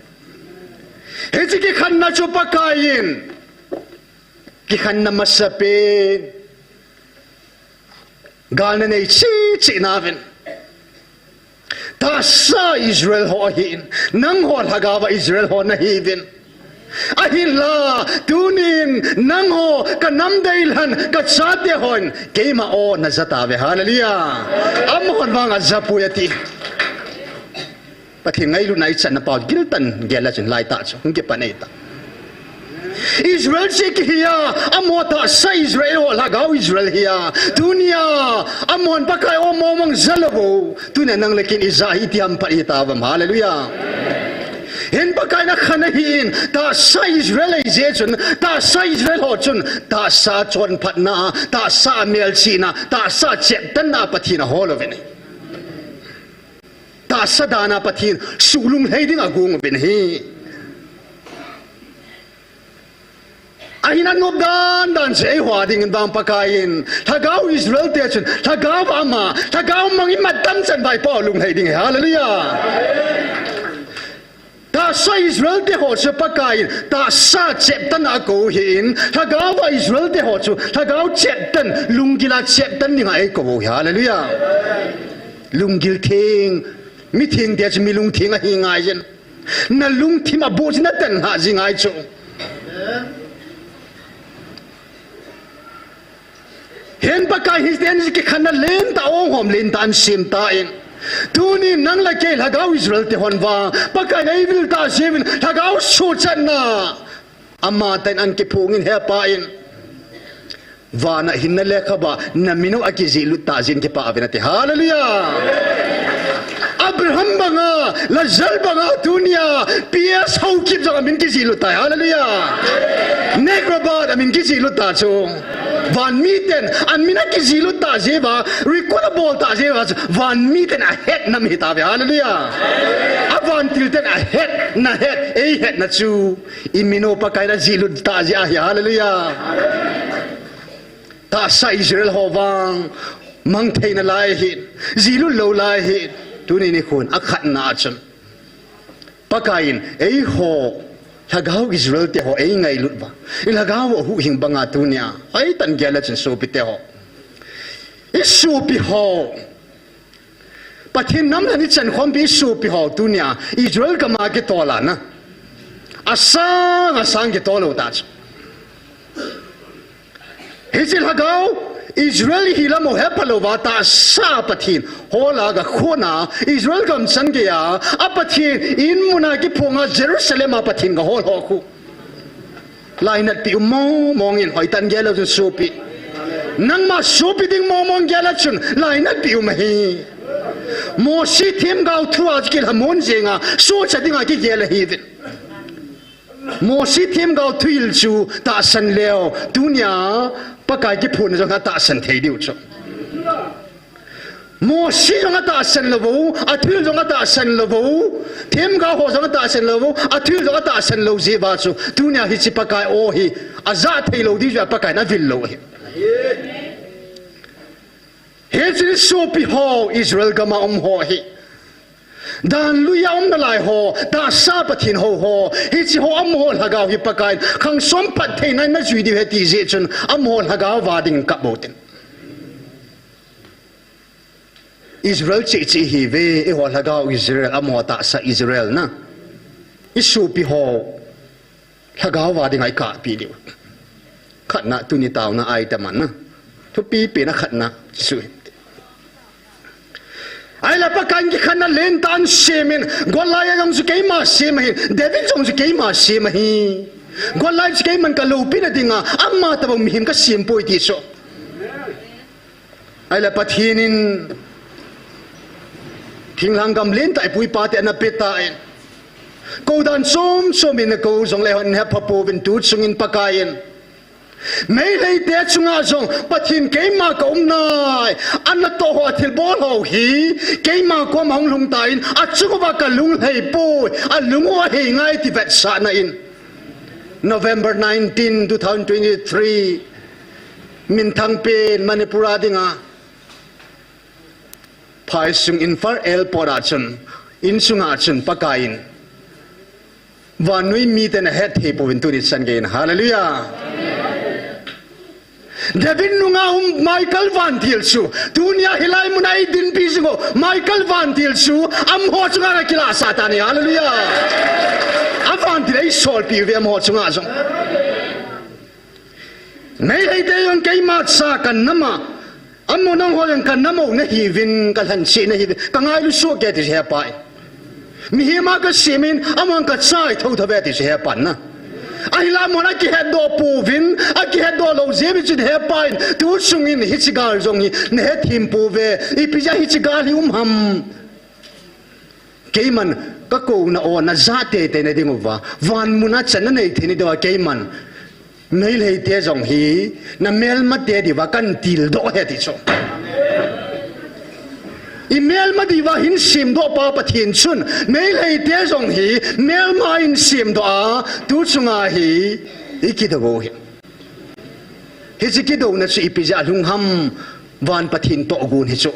Hiche kikhenna chu Pakaiyin, kikhenna masapen, galna nei cheh cheh nauvin, tahsa Israel ho ahin, nangho lhagao a Israel ho nahiuvin. Ahinla, tunin nangho kanam deilhen kachate hon keima aw naja tauve. Hallelujah. Amahon vang ajapoi ati. Pathen ngailutna ichan na pau giltan gel a chun laitah chu hung kipan ahitai. Israel cheh kihi a, amaho tahsa Israel ho lhagao Israel hi a. Tunia amahon Pakai aw mong mong ja lou u, tunia nang le ken ija hi iti ham phat itauvem. Hallelujah. Hin Pakaiyin akhan ahin, tahsa Israel eijeh chun, tahsa Israel ho chun, tahsa chonphatna, tahsa melchihna, tahsa cheptanna Pathen ahol uvin ahi. Tahsa dana Pathen suhlunglhai ding agong uvin ahi. Ahin anop dan dan chu eiho dingin vang Pakaiyin, lhagao Israel te chun, lhagao ama, lhagao mang imat tam chan vaipo lunglhai ding ahi. Hallelujah. Tahsa Israel te ho chu Pakaiyin tahsa cheptan akou ahin, lhagao a Israel te ho chu lhagao cheptan, lunggil a cheptan dinga eikou u ahi. Hallelujah. Lunggil theng, mi theng te chu mi lungtheng ahi ngaiyin. Na lungthim a boh chu na tan ha ji ngai chu. Hin Pakai hiten ji kikhanna lentah, ong hom lentah ahin sem tan. Tunin nang le kei lhagao Israel te hon vang Pakaiyin eivil tah jeh uvin lhagao suhchatna amatah in ahin kiphongin, he Pa in, vana hinna lekhabua na min u akijihlut tah jeh in kipah uvin ati. Hallelujah. Abraham banga, Lazar banga tunia P S Haokip jong amin kijihlut tai. Hallelujah. Nek Robert amin kijihlut tah chu. Van miten amin akijihlut tah jeh uva, record abol tah jeh uva chu van miten ahetna mi hitauve. Hallelujah. A vantil ten ahetna het, eihetna chu i min u Pakaiyin ajihlut tah jeh ahi. Hallelujah. Tahsa Israel ho vang mang theina lai ahin, jihlut lou lai ahin, tuni nikhon akhatna a chun Pakaiyin eiho lhagao Israel te ho eingailut uva, i lhagao huhhing banga tunia, eitan gel a chun sopi te ho, i sopi ho, Pathen nam lhon ichan khompi i sopi ho tunia Israel gam a kitol a na, asang asang kitol u tah chu. Hiche lhagao Israel ihi lam u hepha louva tahsa Pathen hol a gakhona, Israel gam chan geiya a Pathen in muna kiphonga Jerusalem a Pathen gahol ho khu. Lainatpi um mong mong in, hoitan gel a chun sopi. Nangma sopi ding mong mong gel a chun lainatpi um ahi. Mosi themgao thua kilhamon jenga sohcha dinga kigel ahiuvin. Mosi themgao thuhil chu tahsan leu, tunia Pakai kiphonna jong atahsan thei diu chu. Mosi jong atahsan lou u, athuhil jong atahsan lou u, themgao ho jong atahsan lou u, athuhil jong atahsan lou jeh uva chu, tunia hiche Pakai o hi ajah thei lou ding jeh a Pakaiyin avil lou ahi. Hiche sopi ho, Israel gam a um ho hi, dan lui a um nalai ho, tahsa Pathen hou ho, hiche ho amaho lhagao hi Pakaiyin khang som phattheina in najui diu ahi ti jeh chun, amaho lhagao a ding kap bou tin. Israel cheh cheh ihiuve, eiho lhagao Israel, amaho tahsa Israel na. I sopi ho lhagao a dinga ikahpi diu. Khatna, tuni taona a item a na, thupi pen a khatna chu hi. Ahile Pakaiyin kikhanna lentah ahin sem in, Goliath jong chu keima sem ahin, David jong chu keima sem ahi. Goliath chu keiman kaloupina dinga, ama tobang mihem kasem poi ti chu. Ahile Pathen in thinglhang gam lentah ipui ipa te ana pe tan, kou dan chom chom in akou jongle hon hepha pouvin, tu chungin Pakaiyin Meitei te chunga jong Pathen keima kaum nai, anatoh ho, athilbol ho hi keima koma hung lhung tan, achunguva kalunglhai poi, alung u ahei ngai ti vetsahna in. November nineteen, two thousand twenty-three, minthang pen Manipur a dinga, Phaisung Imphal Airport a chun, insunga chun Pakaiyin vannoi miten ahet thei pouvin tuni chan geiyin. Hallelujah. David nunga um Michael vantil chu, tunia hilai muna eidinpi jing u Michael vantil chu, amaho chunga kakilahsah tan ahi. Hallelujah. Avantil eisolpeh uve amaho chunga jong. Meitei te jong keima cha kanam a, amaho nangho jong kanam u nahiuvin, kalhanchih nahiuvin, kangailu soh kei ti chu hepa in. Mihem a kasem in, amahon kachai thotho ve ti chu hepan na. Ahinla amahon akihetdoh pouvin, akihetdoh lou jeh uvin chun hepa in, tu chungin hiche gal jong hi nahethem pouve, ipi jeh a hiche gal hi um ham. Keiman Ka kouna o na ja teitei na diuva, van muna channa nei thei na diuva keiman Meitei te jong hi na melmate diuva kan tildoh ahi ti chu. I melma diuva hin semdoh pa Pathen chun Meitei te jong hi melma in semdoh a, tu chunga hi i kidou u hi. Hiche kidouna chu ipi jeh a lhung ham, van Pathen tohgon hi chu.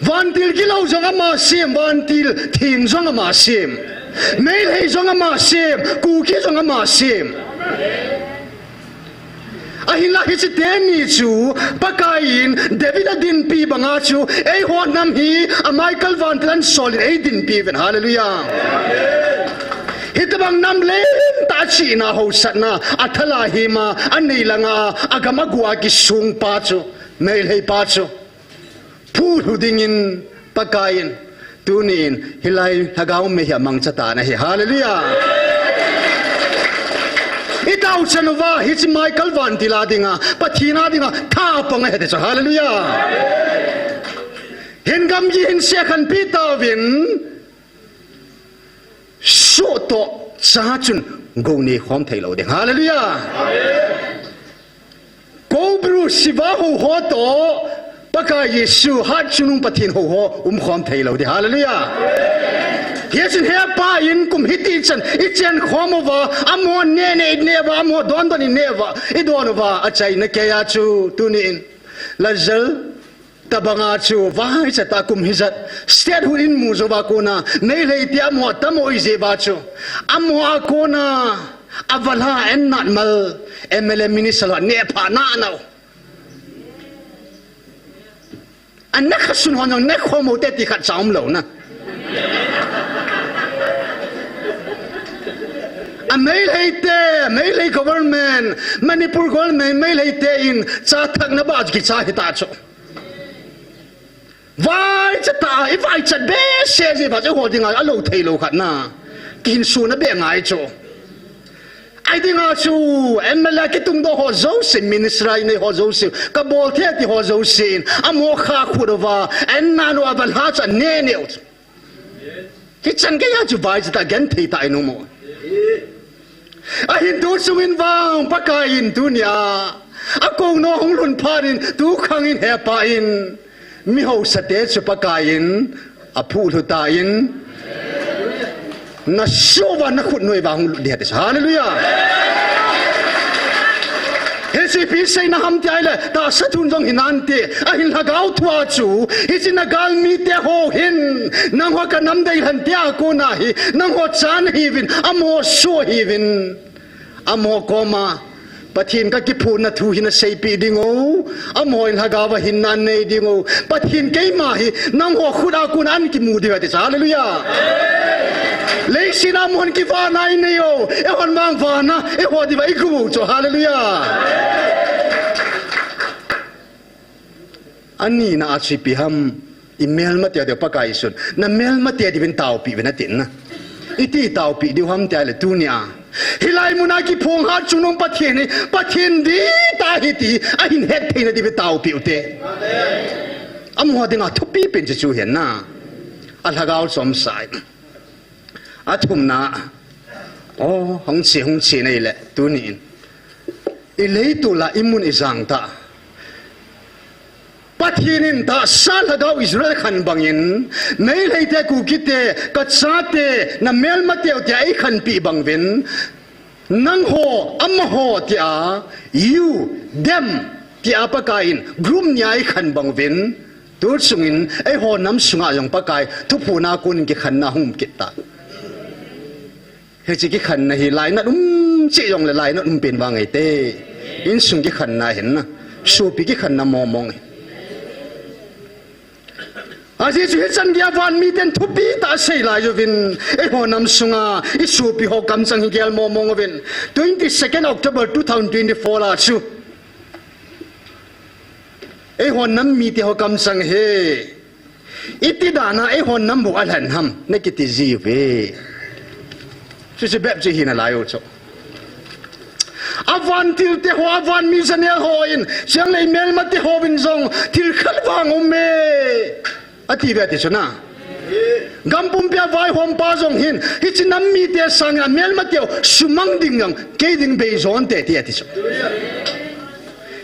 Vantil gilou jong ama sem, vantil theng jong ama sem. Meitei jong ama sem, Kuki jong ama sem. Ahinla hiche teni chu Pakaiyin David a dinpi banga chu eiho nam hi a Michael vantil an solin ei dinpi uvin. Hallelujah. Hitobang nam lentah chihna hausatna, a thala hima, a nei langa, a gam a gua kisung pa chu, Meitei pa chu. Phuhlhu dingin Pakaiyin, tunin, hilai lhagao mei hi amangcha tan ahi. Hallelujah. I tao chan uva, hiche Michael vantil a dinga, Pathen a dinga, tha pang ahi ti chu. Hallelujah. Hin gamgi hin sekhanpi tauvin, soh toh cha chun gou nei khom thei lou ding. Hallelujah. Kobru siva ho ho toh, Pakai Jesu hat chungnung Pathen ho ho um khom thei lou ding. Hallelujah. Hichun hepa in kum hiti chan i chen khom uva, amaho neh neh i neh uva, amaho don don i neh uva, i don uva, achaina keiya chu tunin Lazar Tabanga chu vaichat a kum hijat, state hon in mu jouva kona, Meitei te amaho tamo ijeh uva chu, amaho a kona, a valha a en nat mal, M L A minister ho neh pha nau. A neh kha sun hon jong neh khom u te ti khat cha um lou na. A Meitei te, Meitei government, Manipur government, Meitei te in cha thakna ba kicha hita chu. Vaichat a, i vaichat behseh jeh uva chu eiho dinga alou thei lou khat na. Kihinsuna beh ngai chu. Ahi dinga chu, M L A kitungdoh ho jouse, minister a inei ho jouse, kabol thei ti ho jouse in, amaho kha khut uva, en nau a valha chu aneh neh u chu. Hichan geiya chu vaichat a genthei tah in um u. Ahin tu chungin vang Pakaiyin tunia, a kouna hung lhun phat in tu khangin hepa in, mi hausa te chu Pakaiyin aphuhlhu tan, na soh uva na khut noi uva hung lut ding ati chu. Hallelujah. Hiche ipi seina ham ti ahile, tahsa thun jong hinante, ahin lhagao thua chu, hiche na galmite ho hin, nangho ka nam deilhen te a kona hi, nangho cha nahiuvin, amaho soh ahiuvin, amaho koma, Pathen ka kiphonna thu hi na seipeh diu, amaho in lhagao a hinna nei diu, Pathen keima hi, nangho khut a kona ana kimu diu ati chu. Hallelujah. Leiset a amahon kivana inei u, eihon vang vana, eiho diuva igum u chu. Hallelujah. Anina a chu ipi ham, i melmate diu Pakai Jesun, na melmate diuvin taopeh uvin atin na. Iti taopeh diu ham ti ahile tunia, hilai muna kiphong hat chungnung Pathen hi, Pathen dihtah ahi ti, ahin hetthei na diuvin taopeh u te. Amaho dinga thupi pen chu chu ahi na. A lhagao chomsa in. Athumna, o, hung che, hung che nei le, tunin. I leitol a i mun i jang ta. Pathen in tahsa lhagao Israel khen bangin, Meitei te, Kuki te, ka chate, na melmate u tia eikhenpi bang uvin, nangho, amaho tia, you, them, tia Pakai in, group nia eikhen bang uvin, tu chungin, eiho nam sunga jong Pakai, thuphon a kon kikhenna hung um kit ta. Hiche kikhenna hi lainat um cheh jongle lainat um pen vang eite. Insung kikhenna hin na. Sopi kikhenna mong mong hi. Ajeh chu hichan geiya van miten thupi tah asei lai uvin. Eiho nam sunga, i sopi ho kamchang hi gel mong mong uvin. Twenty-second October two thousand twenty-four a chu. Eiho nam mite ho kamchang hi. Iti dana eiho nam bou alhen ham, na kiti jiuve. Chuche bep chu hi nalai u chu. Avantil te ho, avan mi janel hon, chule i melmate hon jong, thil khat vang um e. Ati ve ati chu na. Gam pumpia vaihompa jong hin, hiche nam mite sanga melmateu sumang ding jong kei ding beijonte ti ati chu.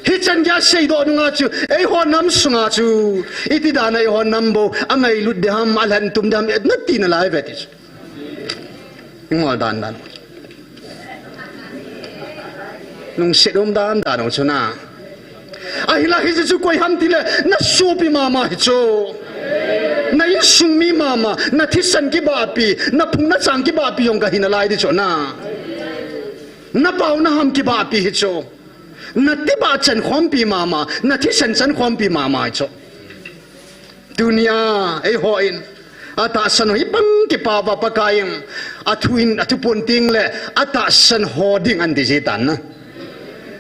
Hichan geiya seidoh nunga chu, eiho nam sunga chu iti dan a eiho nam bou angailut ding ham, alhentum ding ham, nati nalai uve ti chu. Ingol dandan. Lungset um dandan u chu na. Ahinla hiche chu koi ham tile, nasopi mama hi chu. Na insung mi mama, nathisan kibahpi, naphung nachang kibahpi jong kahi nalai ti chu na. Napao naham kibahpi hi chu. Natibah chankhompi mama, nathisan chankhompi mama hi chu. Tunia eihon atahsan ho hi bang kipah uva Pakaiyin athu in, athupon tengle atahsan ho ding anti jitan na.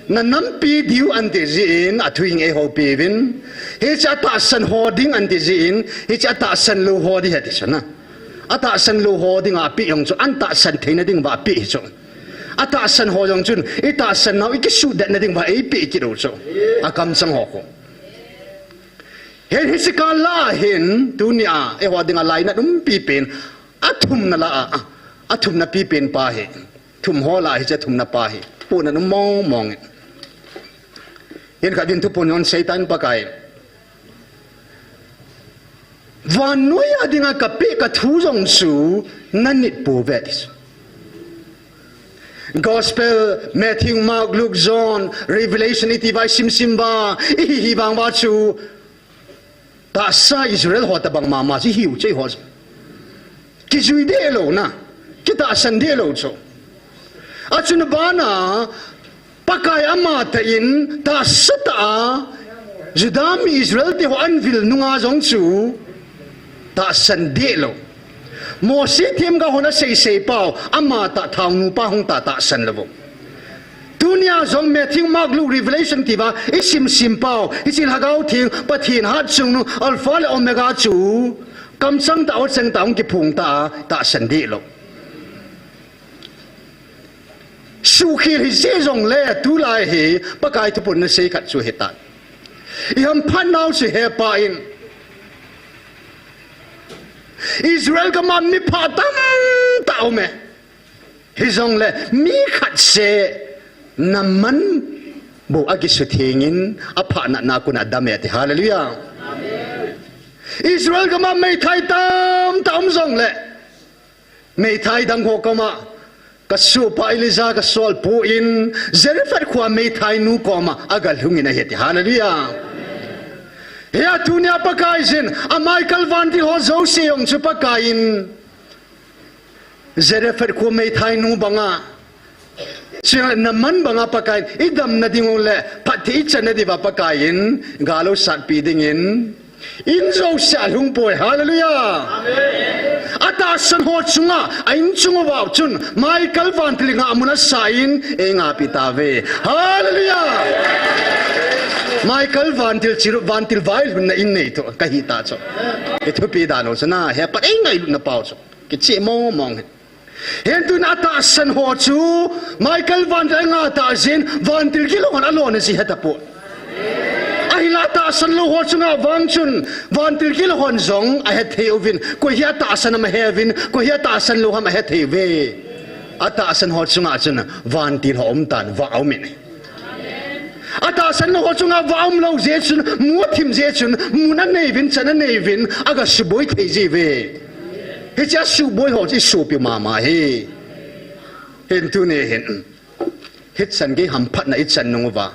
Nanampi diu anti jin athu in eihoupi uvin. Hiche atahsan ho ding anti jin, hiche atahsan lou ho ding ati chu na. Atahsan lou ho dinga apeh jong chu, atahsan theina dinguva apeh chu. Atahsan ho jong chun itahsan nau ikisudetna dinguva eipeh kit u chu. Akamchang ho khu. Hin hiche kal lah a hin tunia eiho dinga lainat umpi pen, athumna lah a, athumna pipen pa hi. Thum ho lah a hiche athumna pa hi pohna um mong mong in. Hin khat in thupon hung seitan Pakaiyin, vannoiya dinga kapeh kathu jong chu nanit pouve ti chu. Gospel, Matthew, Mark, Luke, John, Revelation iti uva isimsim uva, ihihi vang uva chu tahsa Israel ho tobang mama chu ihiu chu eiho chu. Kijui dehlou na, kitahsan dehlou chu. Achun abana Pakai amatah in tahsa tah a Juda mi Israel te ho anvil nunga jong chu tahsan dehlou. Mosi themgao hon aseisei pau, amatah thaonu pa hung ta tahsan lou. Tunia jong Matthew, Mark, Luke, Revelation ti uva isimsim pau, hiche Lhagao Theng, Pathen hatchungnung, Alpha le Omega chu, kamchang tah, awcheng tah, hung kiphong tah a tahsan dehlou. Suhkhel hijeh jongle tulai hi Pakai thupon nasei khat chu hitan. Ihamphat nau chu hepa in, Israel gam a mi phah tamtah aume. Hijongle mi khat seh Naaman bou akisutheng in aphat natna a kon a adame ati. Hallelujah. Israel gam a meithai tamtah um jongle, meithai dang ho koma, kasohpa Elijah kasol poi in, Zarephath khoa meithai nu koma agalhung in ahi ati. Hallelujah. Hia tunia Pakaiyin, a Michael vantil ho jouse jong chu Pakaiyin, Zarephath khoa meithai nu banga, chule Naaman banga Pakaiyin idamna ding u le phatthei ichanna diuva Pakaiyin gal u satpi dingin in jouse a alhung poi. Hallelujah. Atahsan ho chunga a in chung uva chun Michael vantil ngahmun asa in eingahpi tauve. Hallelujah. Michael vantil chiru, vantil vailhunna in neitah kahi ta chu. Ithupi dan u chu na, hepa eingailutna pau chu. Kicheh mong mong hi. Hin tun atahsan ho chu Michael vantil angah tah jeh in vantil gilou hon alona ji hetapoi. Ahinla atahsan lou ho chunga vang chun vantil gilou hon jong ahethei uvin, koi hi atahsan ham ahe uvin, koi hi atahsan lou ham ahethei uve. Atahsan ho chunga chun vantil ho umtan, vah aumin. Atahsan lou ho chunga vah umlou jeh chun, mu athim jeh chun, mun anei uvin, chan anei uvin, agasuboi thei jiuve. Hiche asuboi ho chu isopi mama hi. Hin tuni hin, hichan gei hamphatna ichan nung uva,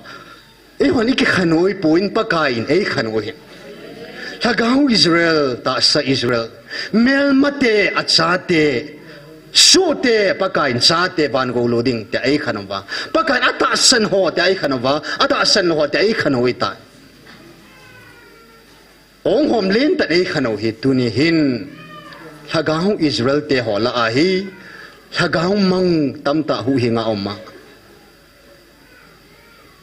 eihon ikikhanoi pon Pakaiyin eikhanoi hi. Lhagao Israel, tahsa Israel, melmate, achate, sohte, Pakaiyin chate van gou lou ding tia eikhanouva, Pakaiyin atahsan ho tia eikhanouva, atahsan lou ho tia eikhanoi tai. Ong hom lentah in eikhanou hi tuni hin Lhagao Israel te ho lah a hi Lhagao mang tamtah huhhing a um a.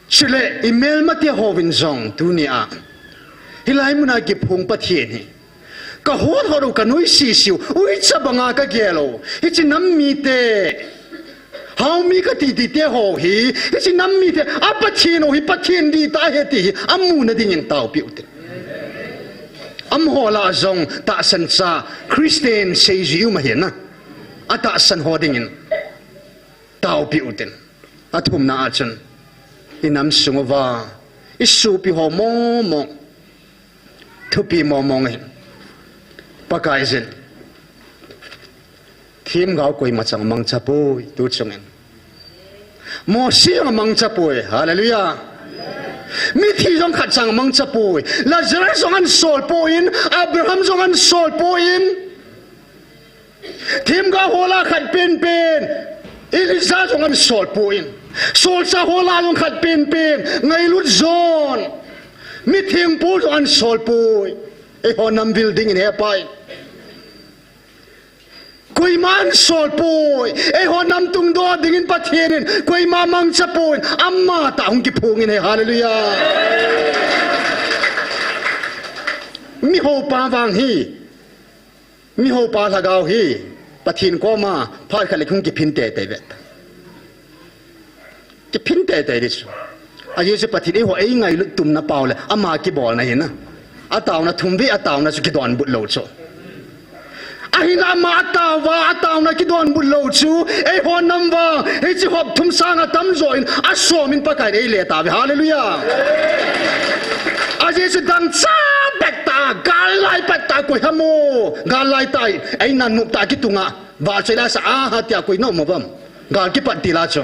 Chule imelmate hovin jong tunia hilai muna kiphong Pathen hi kahot hot u, kanoise se u, uicha banga kagel u, hiche nam mite, haomi kati tite ho hi, hiche nam mite a Pathen u hi Pathen dihtah ahi ti hi amuna dingin taopeh ute. Amaho lah jong tahsan cha Christian seiji um ahi na. Atahsan ho dingin taopi utin. Athumna a chun, inam sung uva isopi ho mong mong, thupi mong mong ahi. Pakaiyin themgao koima chang mangcha poi, tu chungin Mosi jong amangcha poi. Hallelujah. Mithi jong khat chang mangcha poi. Lazarus jong ansol poi. Abraham jong ansol poi. Themgao ho lah khat penpen Elijah jong ansol poi. Solchah ho lah jong khat penpen ngailut jon, mitheng pol jong ansol poi. Eiho nam vil dingin he Pai. Koima ansol poi. Eiho nam tungdoh dingin Pathen in koima mangcha poi. Amatah hung kiphong in ahi. Hallelujah. Mihopa vang hi, mihopa lhagao hi Pathen koma phat khat le hung kiphin teitei ve. Kiphin teitei di chu. Ajeh chu Pathen eiho eingailut tumna pau le ama kibolna ahi na. Ataona thum vei ataona chu kidonbut lou chu. Ahin ama ataova, ataona kidonbut lou chu, eiho nam vang hiche hop thum sanga tamjo in asom in Pakaiyin eile tauve. Hallelujah. Ajeh chu dangchah pet tah, gal lai pet tah, koi ham o, gal lai tah, eina nop tah kitunga, val choi la sa, aha tia koi nom uvam. Gal kipat til a chu.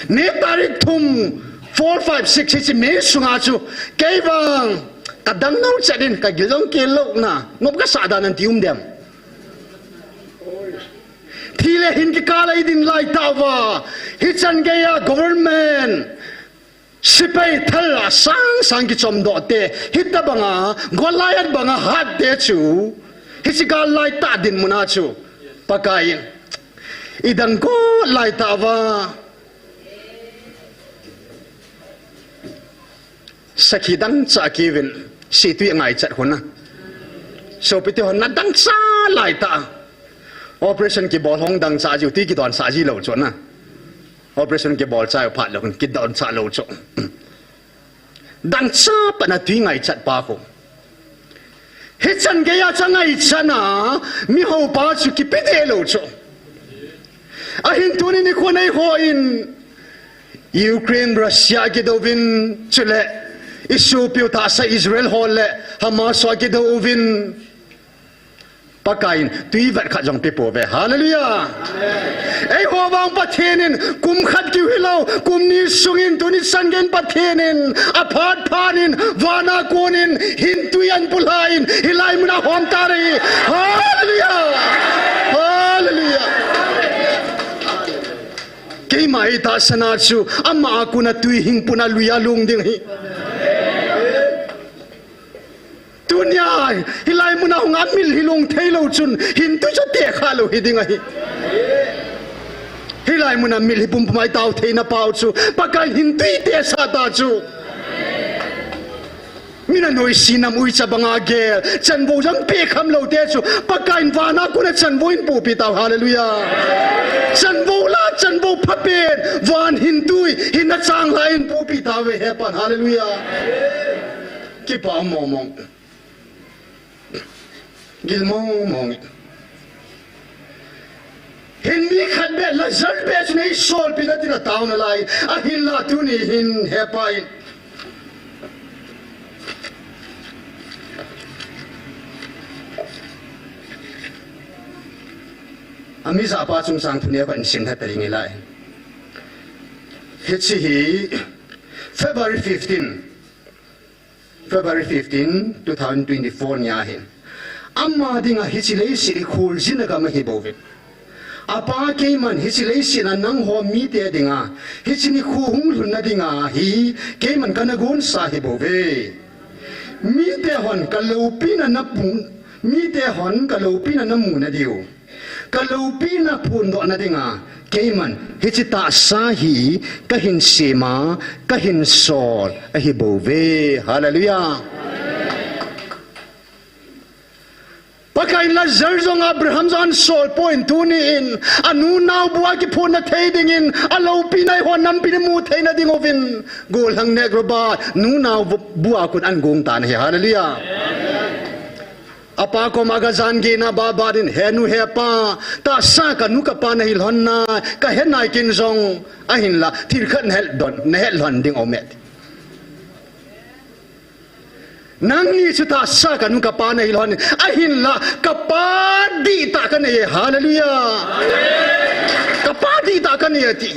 Ni tarik thum, four, five, six hiche May sunga chu, kei vang kadang nom chet in, kagil jong kel lou na, nop kasah dan ahi ti um dem. Thi le hin kikal a idin lai tauva, hichan geiya government sepai thal a sang sang kichomdoh te, hitobanga Goliath banga hat te chu, hiche gal lai tah dinmun a chu, Pakaiyin idang got lai tauva, sakhi dangchah kiuvin, situi ngaichat hon a. Sopite hon, na dangchah lai tah. Operation kibol hon dangchah jiu, tui kidonsah ji lou chu na. Operation kibol chai phat lou, kidonsah lou chu. Dangchah pat na tui ngaichat pa khu. Hichan geiya chu angaichat na, mihopa chu kipe deh lou chu. Ahin tuni nikho nei hon, Ukraine, Russia kidouvin, chule isopiu tahsa Israel ho le Hamas ho kidouvin, Pakaiyin tui vat khat jong pe pouve. Hallelujah. Eiho vang Pathen in kum khat kiu hilou, kum ni sungin tuni chan geiyin Pathen in aphat phat in vana konin hin tui anpulha in hilai muna hom tare. Hallelujah. Hallelujah. Keima itahsan a chu ama a kona tui hing puna lui a lung ding ahi. Tunia hilai muna hung a mil hi lung thei lou chun hin tui chu tekha lou hi ding ahi. Hilai muna mil hi pumpum a itao theina pau chu Pakai hin tui tesah ta chu. Min anoise nam uicha banga gel, chanvou jong pe kham lou te chu Pakaiyin vana kona chanvou in pohpi tau. Hallelujah. Chanvou la, chanvou phapen, van hin tui hin achang la in pohpi tauve he Pan. Hallelujah. Kipa mong mong. Gil mong mong. Hin mi khat beh, Lazar beh chu nei solpi na tina taona lai. Ahinla tuni hin he Pai. Ami japa chungchang thu nei khat in sim tha ta ding ahi lai. Hiche hi February fifteen. February fifteen, two thousand twenty-four ni ahin. Ama dinga hiche leiset hi kholjin a gam ahi bouve. Apa keiman hiche leiset a nangho mite dinga, hiche nikho hung lhunna dinga hi keiman kana gonsa ahi bouve. Mite hon ka loupina na pu, mite hon ka loupina na muna diu. Ka loupina phondohna dinga, keiman hiche tahsa hi kahin sema, kahin sol ahi bouve. Hallelujah. Pakaiyin Lazar jong Abraham jong ahin sol poi, tunin anu nao bua kiphonna thei dingin, aloupina eiho nampi in imu theina ding uvin, gollhang Negrobat nu nao bu-, bua kon ahin gong tan ahi. Hallelujah. Apa koma aga jan gei na ba ba din, "He nu, he pa, tahsa kanu kapa nahi lhon na, kahe nai ken jong, ahinla, thil khat nahet don, nahet lhon ding aume." Nangni chu tahsa kanu kapa nahi lhon, ahinla, kapa dihtah kanei e, hallelujah. Kapa dihtah kanei e ati.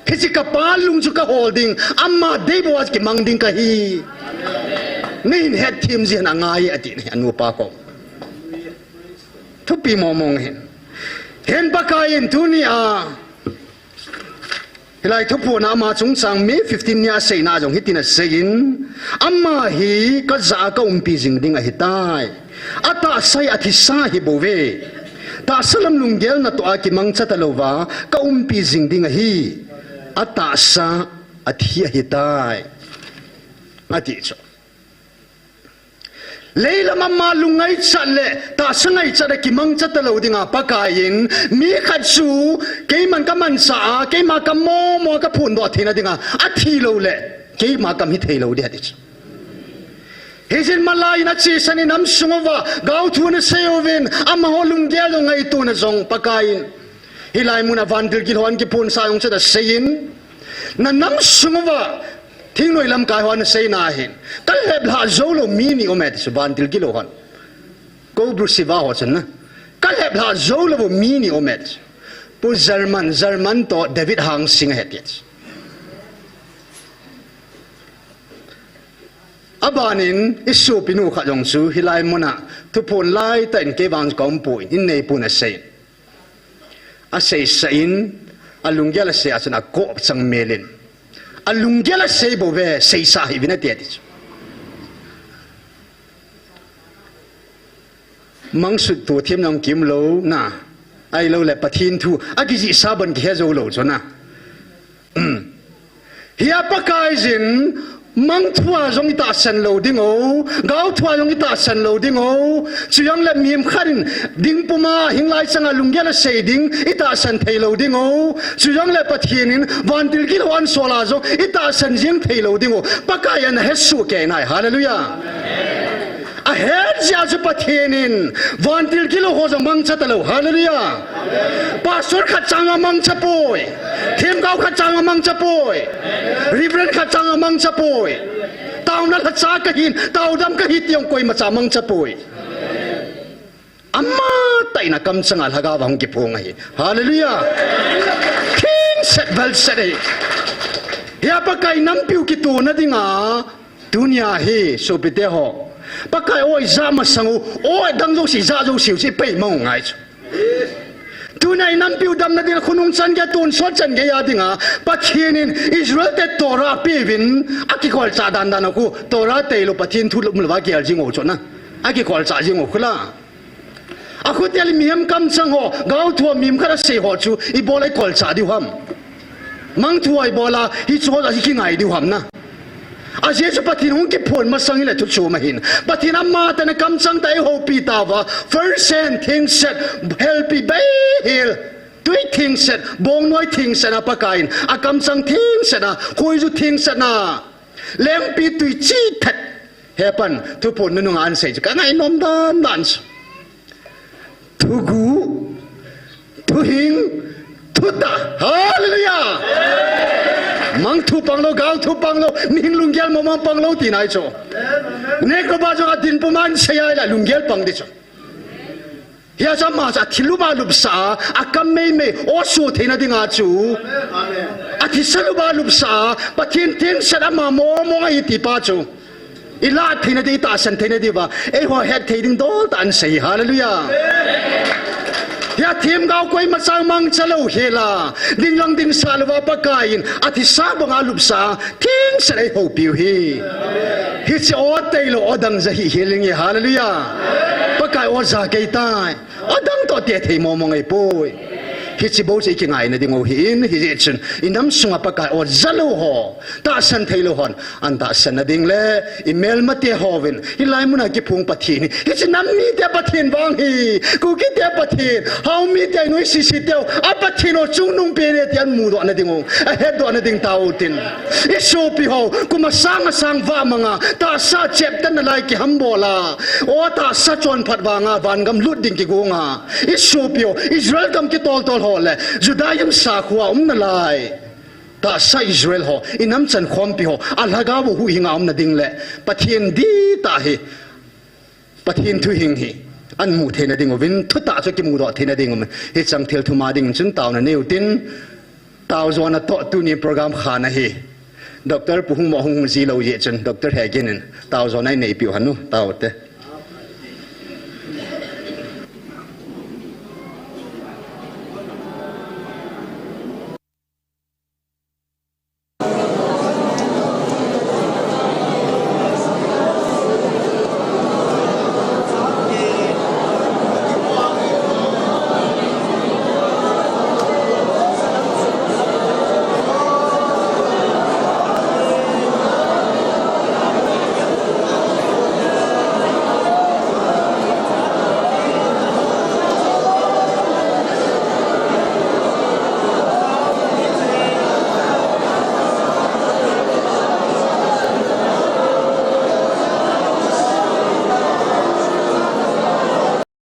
Hiche kapa lung chu kahol ding, ama dei bou a kimang ding kahi. Neihin hetthem jin angai e ati, anupa kom. Thupi mong mong hin. Hin Pakai in tunia, hilai thuphon a ama chungchang May fifteen nia aseina jong hitin aseiyin, ama hi kajah a kaumpi jing ding ahitai. Atahsa hi athisa hi bouve. Tahsa lam lunggel natoh a kimangcha talouva, kaumpi jing ding ahi. Atahsa athi ahitai. Ati chu. Leilam ama lung ngaichat le tahsa ngaichat a kimangcha talou dinga Pakai in, mi khat chu keiman kamanchah a, keima kam mong mong a kaphondoh theina dinga, athi lou le keima kam hithei lou ding ati chu. Hijeh in malai in achesan in nam sung uva gaothu ana sei uvin, amaho lunggel u ngaitona jong Pakai in, hilai muna vantil gilhon kiphonsah jong chu ana seiyin, na nam sung uva thingnoi lamkai ho ana seina hin, kalheplhah joulou mi ni aume ti chu vantil gilhon. Kou Bruce Siva ho chun na, kalheplhah joulou mi ni aume ti chu. Pu German, German toh David Hangsing ahi ti chu. Abanin, isopinu khat jong chu, hilai muna, thuphon laitah in kei vang kaum poi, in neipun asei. Aseisah in, alunggel asei a chun akoh chang melin. Alunggel asei bouve, seisah hih uvin ati ati chu. Mangsut to them jong kium lou na. Ahilou le Pathen thu akijihsa bon kihe jou lou chu na. Hia Pakai jin, mangthua jong itahsan lou ding o, gaothua jong itahsan lou ding o, chujongle mihem khat in ding puma hinglai changa lunggel asei ding itahsan thei lou ding o, chujongle Pathen in vantil gilhon sola jong itahsan jing thei lou ding o, Pakai in ana hesoh kei nai, hallelujah. Ahet jeh a chu Pathen in vantil gilhon ho jong mangcha talou. Hallelujah. Pastor khat chang a mangcha poi. Themgao khat chang a mangcha poi. Reverend khat chang a mangcha poi. Taona lhacha kahin, taodam kahi ti jong koimacha mangcha poi. Amatah in akamchang a lhagao a hung kiphong ahi. Hallelujah. Thingset velset ahi. Hia Pakai nampiu kitona dinga Tunia hi, sopite ho. Pakai o ijah masang u, o dang jouse, ijah jouse u chu ipeimang u ngai chu. Tunia inampiu damna dinga khonung chan gei, tonsot chan gei a dinga, Pathen in Israel te Torah apeuvin, akikolchah dan dan a khu, Torah tailou Pathen thu lum louva gel jing u chu na. Akikolchah jing u khu la. Akhutel in mihem kamchang ho, gaothu a mihem khat asei ho chu, ibola ikolchah diu ham. Mangthu a ibola, hichu ho a hi kingai diu ham na. Ajeh chu Pathen hung kiphon masang hile thu chom ahin. Pathen amatah in akamchang tah a eihoupi tauva. First hand thingset, helpi beihel. Tui thingset, bongnoi thingset a Pakai in. Akamchang thingset a, khoiju thingset na. Lengpitui chithat. Hepan, thuphon nunung a ansei chu. Kangai nom dan dan chu. Thugu, thuhing, thutah. Hallelujah! Mangthu panglou, gaothu panglou, mihing lunggel mong mong panglou tina ahi chu. Nekoba jong adin puma ansei a ahile lunggel pang ding chu. Hia chu ama chu athi lupna lupsah a, akam meimei, o su theina dinga chu. Athisa lupna lupsah a, Pathen thingset ama mong mong ahi tipa chu. Ilah theina di, itahsan theina diuva, eiho hetthei ding dol tah a ansei, hallelujah. Hia themgao koimacha mangcha lou hela, ding lang dingsah louva Pakai in, athisa banga lupsah a, thingset eihoupiu hi. Hiche o tailou, o dang ja hi healing hi, hallelujah. Pakai o ja kei tai. O dang toh tethei mong mong ahipoi. Hiche bou chu ikingaina ding u ahin, hijeh chun inam sunga Pakai o jalou ho, tahsan theilou hon, ana tahsan nading le, imelmate hon, hilai muna kiphong Pathen hi, hiche nam mite Pathen vang hi, Kukite Pathen, Hao mite, Inoi sisi teu, a Pathen o chungnung pen e ti ana mudoh nading u, ahetdoh nading tao tin. Isopi ho, kum asang asang vah manga, tahsa cheptan nalai kihambol a, o tahsa chonphat vanga, vangam lut ding kigonga. Isopi ho, Israel gam kitoltol ho le, Judaism sakhoa um nalai. Tahsa Israel ho, inam chankhompi ho, alhagao huhhinga um nading le, Pathen dihtah hi, Pathen thuhing hi, ana mu theina ding uvin, thutah chu kimudoh theina ding uvin, hicheng thil thum a ding chun taona neiyu tin, tao jona toh tuni program khana hi, Doctor Pu Hungmo hung hung jilou jeh chun, Doctor Hegin in, tao jona ineipiu hon u, taote.